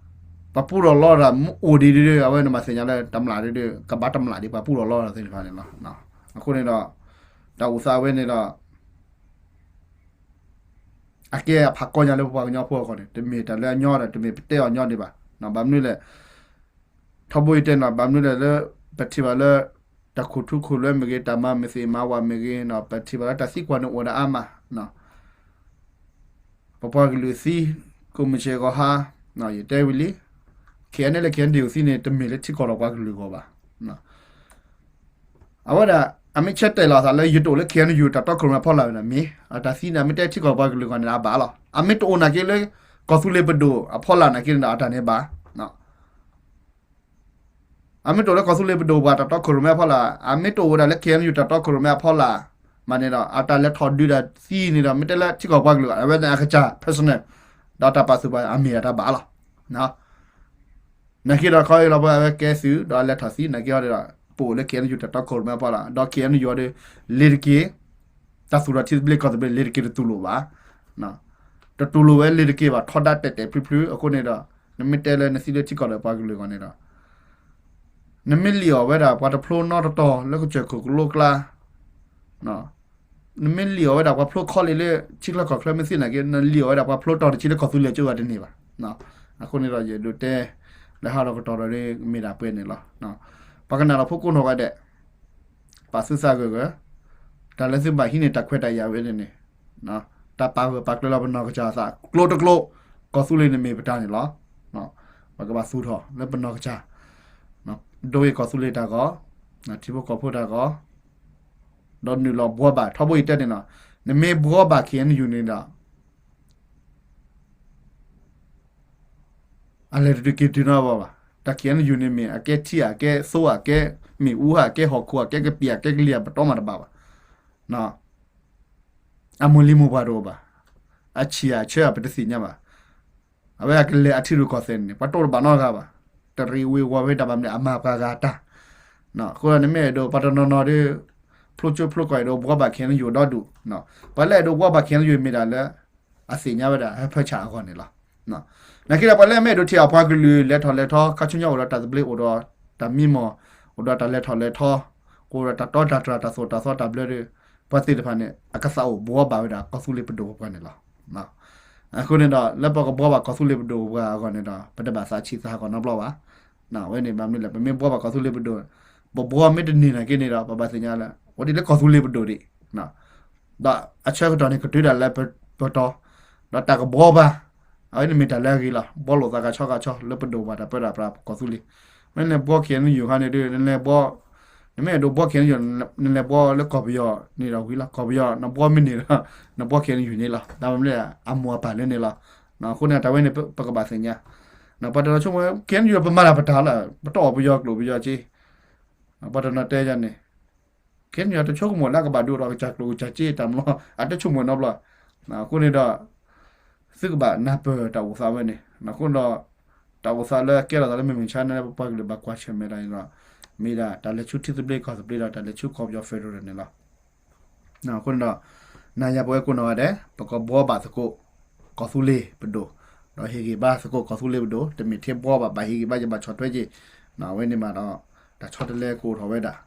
ပှၤပူထီၣ်လီထီၣ်တၢ်မ့ၢ်အိၣ်ဒံးဒုး အဝဲန့ၣ်မၤသ့ၣ်ညါလၢတမျၢ်ဒုး ကဘၣ်တမျၢ်ဒံးပှၤပူထီၣ်လီထီၣ်သ့ၣ်တဖၣ်န့ၣ်လီၤ. အဃိန့ၣ်ဒီး တၢ်အိၣ်သးဝဲန့ၣ်ဒီး အကဲအဖးကီညါလၢပပှၤကညီဖိအဂီၢ်န့ၣ် တမ့ၢ်တၢ်လၢအညီဒီး တမ့ၢ်ပတဲအီၤညီဒံးဘၣ်. ဘၣ်မနုၤလဲၣ်, ထီဘိယတဲန့ၣ် ဘၣ်မနုၤလဲၣ်လၢ ပထံၣ်ဘၣ်လၢ တၢ်ခိၣ်ထူခိၣ်လွဲမ့ၢ်ဂ့ၤ, တၢ်မၤမုာ်သ့ၣ်မၤဝၤမ့ၢ်ဂ့ၤ, ပထံၣ်ဘၣ်လၢတၢ်သံကွၢ်န့ၣ်အိၣ်ဝဲဒၣ်အါမး ပပှၤကလုာ်သံ ကိးမုၢ်ဆ့ၣ်ဂီၤဟါ, ယတဲဝံၤလံ, ခဲအံၤန့ၣ်လၢ ခဲအံၤန့ၣ် ယသံန့ၣ် တမ့ၢ်လၢထံကီၢ်ဒီးပှၤကလုာ်အဂီၢ်ဘၣ်. အဝဲဒၣ် အမ့ၢ်ဆၢတဲာ်လီၤအသးလၢယတအိၣ်လၢ ခဲအံၤန့ၣ် ယတၢ်တီခိၣ်ရိၣ်မဲအဖီလာ်ဝဲဒၣ်မ့ၢ် အတၢ်သံန့ၣ် အမ့ၢ်တဲထံကီၢ်ပှၤကလုာ်အဂီၢ်န့ၣ် အဘၣ်လီၤ. အမ့ၢ်တအိၣ်နာ်က့လၢ ကီၢ်သူလ့ၤပဒိၣ်အဖီလာ်နာ်က့န့ၣ်ဒီး အတၢ်န့ၣ်ဘၣ် အမ့ၢ်တအိၣ်လၢကီၢ်သူလ့ၤပဒိၣ်ပှၤ တၢ်တီခိၣ်ရိၣ်မဲအဖီလာ်, အမ့ၢ်တအိၣ်ဝဲဒၣ်လၢ ခဲအံၤန့ၣ် ယတၢ်တီခိၣ်ရိၣ်မဲအဖီလာ် မ့ၢ်န့ၣ်ဒီး အတၢ်လဲၤထီၣ်ဒုးတၢ်သံန့ၣ်ဒီး မ့ၢ်တဲလၢထံကီၢ်ပှၤကလုာ် အဝဲန့ၣ်အကစၢ် personal ဒီးတၢ်ပာ်သူၣ်ပာ် အမ့ၢ်ဒၣ်တၢ်ဘၣ်လီၤ. နာ်က့ဒီး ခီအံၤလီၤပှၤအဝဲကဲသုး ဒီးအလဲၤထီၣ်သံ နာ်က့ဟီဒီး ပအိၣ်လၢ ခဲအံၤန့ၣ် ယတၢ်တီခိၣ်ရိၣ်မဲအဖီလာ် ဒီး ခဲအံၤန့ၣ် ယိၤဒီး လ့ၤတက့ၢ် တၢ်သူၣ်ထီၣ်ထံသဘျ့ကီၢ်သဘျ့ လ့ၤတက့ၢ်တတူၢ်လိာ်ဘၣ်. တတူၢ်လိာ်ဝဲလ့ၤတက့ၢ်ဘၣ် ထီဒါတဲာ်တဲာ်ဖျုဖျု အဃိန့ၣ်ဒီး နမ့ၢ်တဲလၢနသံလၢထံကီၢ်ဒီးပှၤကလုာ်အဂီၢ်န့ၣ်ဒီး နမ့ၢ်လံၣ်အီၣ်ဝဲဒၣ်ပှၤတဖျိနီတတီၤလၢကစၢၢ်ခိၣ်ကလိကျါ နမ့ၢ်လံၣ်အီၣ်ဝဲဒၣ်ပှၤဖျိခီလ့ၣ်လၢ ထံချၢကီၢ်ချၢမ့ၢ်သ့နာ်က့ နလံၣ်အီၣ်ဝဲဒၣ်ပှၤဖျိတီၤတဆံလၢကီၢ်သူလ့ၤကၠိဂၤတန့ၢ်ဘၣ်. အဃိန့ၣ်ဒီး ယအဲၣ်ဒိးတဲ လၢဟးထီၣ်ကတီၢ်ဒီး မ့ၢ်ဒၣ်ပှဲၤန့ၣ်လီၤ. ပှၤကနၣ်လီၤဖိကိးနီၢ်ဂၤဒဲး ပာ်သုသးဂၢၢ်ဂၢၢ်, တၢ်လၢသုဘၣ်ဟံးန့ၢ်တၢ်ခွဲးတၢ်ယာ်ဝဲန့ၣ်န့ၣ် တၢ်ပာ်ဂၢၢ်ပာ်ကျၢၤလီၤပနီၢ်ကစၢ်အသး ကျိတကျိ ကီၢ်သူလ့ၤန့ၣ်မ့ၢ်ပတၢ်န့ၣ်လီၤ. ပကဘၣ်သူၣ်ထီၣ်လၢပနီၢ်ကစၢ် ဒိဂ့ၤကီၢ်သူလ့ၤတၢ်ဂီၤ, ထံဖိကီၢ်ဖိတၢ်ဂီၤ, ဒီးနုာ်လီၤဘှီဘၣ် ထီဘိယတဲန့ၣ်လီၤ. နမ့ၢ်ဘှီဘၣ် ခဲအံၤန့ၣ် ယူၤန့ၣ်ဒီး အလဲၤတတုၤက့ၤတုၤနီတဘျီဘၣ်. တၢ် ခဲအံၤန့ၣ် ယူၤန့ၣ်မ့ၢ် အကဲထံဧါ, အကဲသိဧါ, အကဲမ့ၣ်အူဧါ, အကဲဟီၣ်ခိၣ်ဧါ, အကဲကပံာ်ဧါ, အကဲကလံၤဧါ, ပတီၢ်မးတဘၣ်ဘၣ်. အမိၢ်လံၤမိၢ်ပှၢ်တအိၣ်ဘၣ်. အဆံးဧါအဆၢဧါ ပတသ့ၣ်ညါဘၣ်. အဝဲအကလဲၤအထံရူၢ်ကီၢ်သဲးန့ၣ် ပှၤတအိၣ်တဘၣ်နီတဂၤဘၣ်. တရံးဝ့ၤဝီၤဝဲဒၣ်ဘၣ်မနုၤ အမၤပှၤဂၤတၢ်. အဃိဒီးနမ့ၢ်အဲၣ်ဒိး ပှၤတနီၤနီၤဒီး ဖျိကၠိဖျိကီၢ်အဲၣ်ဒိးဘှီဘၣ် ခဲအံၤန့ၣ် ယူၤဒီဒူၣ်. ပှၤလၢအဲၣ်ဒိးဘှီဘၣ် ခဲအံၤန့ၣ် ယူၤမ့ၢ်ဒၣ်လၢ အသ့ၣ်ညါဝဲဒၣ် ဟၢဖၢဆၣ်အဂီၢ်န့ၣ်လီၤ. နာ်က့ဒီးပှၤလၢအမ့ၢ်အဲၣ်ဒိးထံၣ်အပှၤကလုာ် လဲၤထီၣ်လဲၤထီ ခါဆူညါအိၣ်ဒီးတၢ်သဘျ့ အိၣ်ဒီးတၢ်မံမီၢ်, အိၣ်ဒီးတၢ်လဲၤထီၣ်လဲၤထီ, အိၣ်ဒီးတၢ်တီတၢ်တြၢ် တၢ်သိၣ်တၢ်သီတၢ်ဘျၢဒီး ပှၤသ့ၣ်တဖၣ်န့ၣ် အကသးအိၣ်ဘှီဘၣ်ဝဲဒၣ်ကီၢ်သူလ့ၤပဒိၣ်ပပှၢ်န့ၣ်လီၤ. အဃိန့ၣ်ဒီး လၢပကဘှီဘၣ်ကီၢ်သူလ့ၤပဒိၣ်ပပှၢ်အဂီၢ်န့ၣ်ဒီး ပတဘၣ်သးဆံးသးဟးဂီၤနီတဘျီဘၣ်. အဝဲန့ၣ်ဘၣ်မနုၤလဲၣ် ပမ့ၢ်ဘှီဘၣ်ကီၢ်သူလ့ၤပဒိၣ်, ပဘှီမ့ၢ်တန့ၢ်နာ်က့န့ၣ်ဒီး ပဘၣ်သ့ၣ်ညါလၢ အိၣ်ဒ်လၢကီၢ်သူလ့ၤပဒိၣ်ဒံး ဒီးအဆၢကတီၢ်န့ၣ် ကတုၤဒၣ်လၢပတီၢ်, ဒီးတၢ်ကဘှီဘၣ်, အဝဲန့ၣ်မ့ၢ်တၢ်လၢအဂ့ၤလီၤ. ဘှီလိာ်သးဂၤဆီဂၤဆီ လၢပဒိၣ်ပပှၢ်တၢ်ပၢတၢ်ပြးကီၢ်သူလ့ၤ, မ့ၢ်နလဲၤဘှီ ခဲအံၤန့ၣ် ယူၤခါန့ၣ်ဒီး နလဲၤဘှီ, နမ့ၢ်အဲၣ်ဒိးဘှီ ခဲအံၤန့ၣ် ယူၤ နလဲၤဘှီလၢကီၢ်ပယီၤန့ၣ်ဒီးဝံၤလီၤ. ကီၢ်ပယီၤ နဘှီမ့ၢ်န့ၢ်ဒီး နဘှီ ခဲအံၤန့ၣ် ယူၤန့ၣ်လီၤ. တၢ်မ့ၢ်လၢအမိၢ်အပၢ်လၢန့ၣ်လီၤ. အဃိန့ၣ် တၢ်ဝဲန့ၣ် ပကဘၣ်သ့ၣ်ညါ, ပှၤတနီၤဆိကမိၣ် ခဲအံၤန့ၣ် ယူၤ ပမၤတၢ်ပတၢ်လီၤ, ပတအီၣ်ပယီၤကျိာ်ပယီၤစ့, ပှၤတနီၤတဲယၤန့ၣ် ခဲအံၤန့ၣ် တဆိကမိၣ်လၢအကဘၣ်ဒုးအိၣ်ဒီးကစၢ်ကျိာ်ကစၢ်စ့တၢ်မးလီၤ, အတဆိကမိၣ်နီတဘျီ. အဃိန့ၣ်ဒီး သုကဘၣ်နၢ်ပၢၢ်တၢ်အိၣ်သးဝဲန့ၣ်, အဃိဒီး တၢ်အိၣ်သးလၢကဲထီၣ်သးလၢမုၢ်မဆါန့ၣ် ပပှၤကလုာ်ဘၣ်ကွၢ်ဆၢၣ်မဲာ်တၢ်န့ၣ်ဒီး မ့ၢ်ဒၣ်တၢ်လဲၤဆူထံသဘျ့ကီၢ်သဘျ့ဒီး တၢ်လဲၤဆူကီၢ်ပယီၤ federal န့ၣ်လီၤ. အဃိန့ၣ်ဒီး နၤယၤပဝဲကိးနီၢ်ဂၤဒဲး ပကဘှီဘၣ်သကိး ကီၢ်သူလ့ၤပဒိၣ်, ဒီးဟ့ၣ်ဂံၢ်ဘါသကိးကီၢ်သူလ့ၤပဒိၣ်, တမ့ၢ်ထဲဘှီဘၣ် ဘၣ်ဟ့ၣ်ဂံၢ်ဘါ ယဘၣ်ဆီၣ်ထွဲက့ၤ, အဝဲန့ၣ်မးဒီး တၢ်ဆီတလဲကအိၣ်ထီၣ်ဝဲဒၣ်,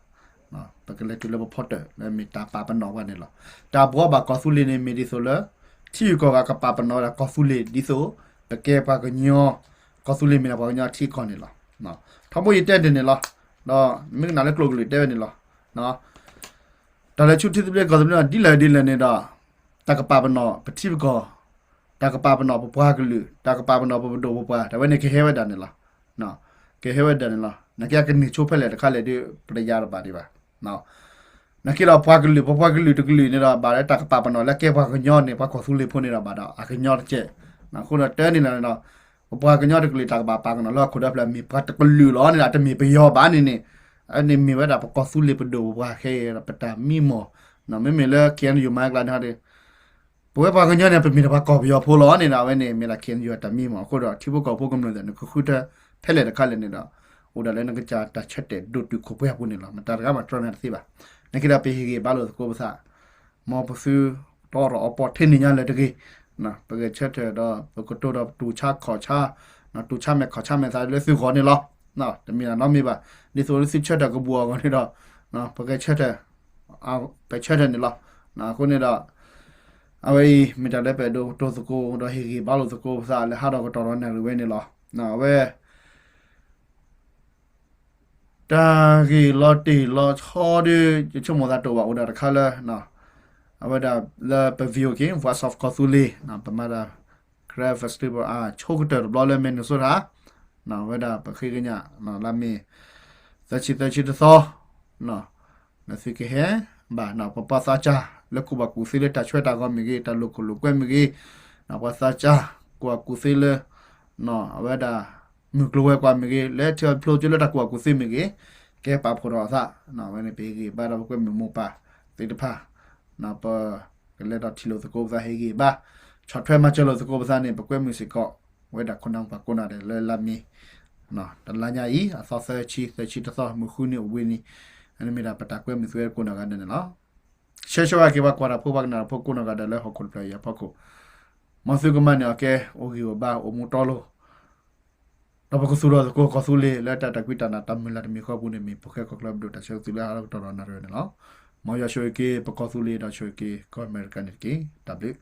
ပကလဲၤတုၤလၢပဖီတၢၣ်လၢမ့ၢ်တၢ်ပာ်ပနီၣ်ပှၤန့ၣ်လီၤ. တၢ်ဘှီဘၣ်ကီၢ်သူလ့ၤန့ၣ် မ့ၢ်ဒ်သိးလၢ ထံဂုၤကီၢ်ဂၤကပာ်ပနီၣ်ဝဲဒၣ်ကီၢ်သူလ့ၤ ဒ်သိး ပကဲပှၤကညီ ကီၢ်သူလ့ၤမ့ၢ်ဒၣ်ပှၤကညီထံကီၢ်န့ၣ်လီၤ. ထီဘိယတဲဒ်န့ၣ်လီၤ. ဒီးမ့ၢ်ကနၣ်လၢကျိာ်ကလုာ်တဲဝဲန့ၣ်လီၤ. တၢ်လဲၤဆူထံသဘျ့ကီၢ်သဘျ့န့ၣ် ဒ်လဲၣ်ဒ်လဲၣ်န့ၣ်ဒီး တၢ်ကပာ်ပနီၣ်ပထံပကီၢ်, တၢ်ကပာ်ပနီၣ်ပပှၤကလုာ်, တၢ်ကပာ်ပနီၣ်ပပဒိၣ်ပပှၢ် တၢ်ဝဲန့ၣ်ကဟဲဝဲဒၣ်န့ၣ်လီၤ. ကဟဲဝဲဒၣ်န့ၣ်လီၤ. နာ်က့အကန့ၢ်ဆိဖဲလဲၣ်တခါလဲၣ်ဒီး ပတယါတဘၣ်ဒံးဘၣ်. နာ်က့ဒီးပှၤကလုာ် ပပှၤကလုာ်တကလုာ်န့ၣ်ဒီး ဘၣ်လၢတၢ်ကပာ်ပနီၣ်လၢကဲပှၤကညီန့ၣ် ပှၤကီၢ်သူလ့ၤဖိန့ၣ်ဒီး ဘၣ်ဒီးအကညီတကဲး. အဃိဒီးတဲန့ၣ်လီၤန့ၣ်ဒီး ပ ပပှၤကညီတကလုာ်တၢ်ကဘၣ်ပာ်ကနီၤလၢဟီၣ်ခိၣ်ဒီဖျၢၣ် မ့ၢ်ပှၤတကလုာ်လီၤန့ၣ်ဒီး တမ့ၢ်ပယီၤဘၣ်န့ၣ်န့ၣ်, အန့ၣ်မ့ၢ်ဝဲဒၣ်ပကီၢ်သူလ့ၤပဒိၣ်ပပှၤခဲအံၤဒီး ပတၢ်မံမီၢ်, မ့မ့ၢ်လၢ K N U မၤကျါန့ၣ်ဟီဒီး ပဝဲပှၤကညီန့ၣ် ပမ့ၢ်တပှၤကီၢ်ပယီၤဖိလီၤန့ၣ်ဒီး အဝဲန့ၣ်မ့ၢ်ဒၣ် K N U အတၢ်မံမီၢ်အဃိဒီး ထံဖိကီၢ်ဖိကမျၢၢ်သ့ၣ် နကဃုထၢထဲလဲၣ်တခါလဲၣ်န့ၣ်ဒီး အိၣ်ဒၣ်လၢနကစၢ်တၢ်ဆၢတဲာ်ဒိၣ်တုာ်ခိၣ်ပှဲၤအပူၤန့ၣ်လီၤ. မတၤတဂၤမးတြီနၤတသ့ဘၣ်. နာ်က့ဒီး ပဟ့ၣ်ဂံၢ်ဘါလိာ်သကိးပသး, မ်ပသုတအီၣ်ရီၣ်အီပီၣ်ထဲန့ၣ်ညါလၢတဂ့ၤ, ပဂဲၤဆၢထၢၣ်ဒီးပကတိၤဒီးတူၢ်ဆါခီၣ်ဆါ, တူၢ်ဆါမဲာ်ခီၣ်ဆါမဲာ်သးလၢသုဂီၢ်န့ၣ်လီၤ. တမ့ၢ်နီတမံၤဘၣ်. ဒ်သိးလၢသုဆၢထၢၣ်ကဘူၣ်အဂီၢ်န့ၣ်ဒီး ပဂဲၤဆၢထၢၣ် ပဆၢထၢၣ်န့ၣ်လီၤ. အဃိန့ၣ်ဒီး အဝဲအံၤ မ့ၢ်တၢ်လၢပအဲၣ်ဒိးကတိၤသကိး ဒီးဟ့ၣ်ဂံၢ်ဘါလိာ်သကိးပသးလၢဟးဒီးကတီၢ်ဒီးနၣ်ရံၣ်ဝဲန့ၣ်လီၤ. အဝဲ တၢ်ဂ့ၢ်လီၤတံၢ်လီၤဆီဒီး ယဆိကမိၣ်သးတအိၣ်ဘၣ် အိၣ်ဒၣ်တခါလၢ အဝဲဒၣ်လၢပ V O K Voice of ကီၢ်သူလ့ၤ ပမၤတၢ် Karen Festival အဆိကတၢၢ်တဘျီလၢ Minnesota အဝဲဒၣ်ပဃ့ကညး လါမ့ၤ သၢဆံသၢဆံတသီ လၢသုကဟဲဘၣ် ပပှၤသးစၢ် လၢကူၣ်ဘၣ်ကူၣ်သ့လၢတၢ်ဆှၢတၢ်ဂီၤမ့ၢ်ဂ့ၤ, တၢ်လိာ်ခိၣ်လိာ်ကွဲမ့ၢ်ဂ့ၤ, ပှၤသးစၢ်ကူၣ်ဘၣ်ကူၣ်သ့လၢ အဝဲဒၣ် မုၢ်ကျိၤဝဲၤကွာ်မ့ၢ်ဂ့ၤ, လၢထံဖျိကၠိလၢတၢ်ကူၣ်ဘၣ်ကူၣ်သ့မ့ၢ်ဂ့ၤ, ကဲပာ်ဖှိၣ်ထီၣ်အသး, အဝဲန့ၣ် ပဟ့ၣ်ဂံၢ်ဘါဒီးပကွဲမုာ်မိၢ်ပၢ်သ့ၣ်တဖၣ်, ပကလဲၤဒီးထံၣ်လိာ်သကိးပသး ဟ့ၣ်ဂံၢ်ဘါ, ဆီၣ်ထွဲမၤစၢၤလိာ်သကိးပသးန့ၣ် ပကွဲမုာ်စ့ၢ်ကီး ဝဲဒၣ်ခိၣ်နၢ်ပှၤကိးဂၤဒဲးလၢလါမ့ၤ တလါညါအံၤ အသီသၢဆံ သၢဆံတသီ မုၢ်ဃုနံၤအိၣ်ဘှံးနံၤ, အန့ၣ်မ့ၢ်ဒၣ်ပတၢ်ကွဲမုာ်သုဝဲကိးဂၤဒဲးန့ၣ်လီၤ. ဆၢဂ့ၤဆၢဝါက့ၤ ပှၤကွၢ်တၢ်ဖိပှၤကနၣ်တၢ်ဖိကိးဂၤဒဲးလၢဟီၣ်ခိၣ်တဖျၢၣ်အံၤအဖီခိၣ်, မ်သုကမၤန့ၢ်အီၤကဲ အိၣ်ဂံၢ်အိၣ်ဘါ အိၣ်မူတီလိၤ ဒီးပကသူၣ်ထီၣ်သကိးကီၢ်သူလ့ၤ လၢတၢ်တၢ်ကွံတၢ်နးတၢ်မုၢ်လၢ်တမံၤဃီပူၤန့ၣ် မ့ၢ်ဖိၣ်ဃဲကီၢ်ချၢပဒိၣ်တၢ်ဆၢကတီၢ်လၢဟးဒီးကတီၢ်ဒီးနၣ်ရံၣ်ဝဲန့ၣ်လီၤ. မ်ယွၤဆိၣ်ဂ့ၤက့ၤပကီၢ်သူလ့ၤ ဒီးဆိၣ်ဂ့ၤက့ၤကီၢ်အမဲရကၤန့ၣ်တက့ၢ်. တၢ်ဘျုး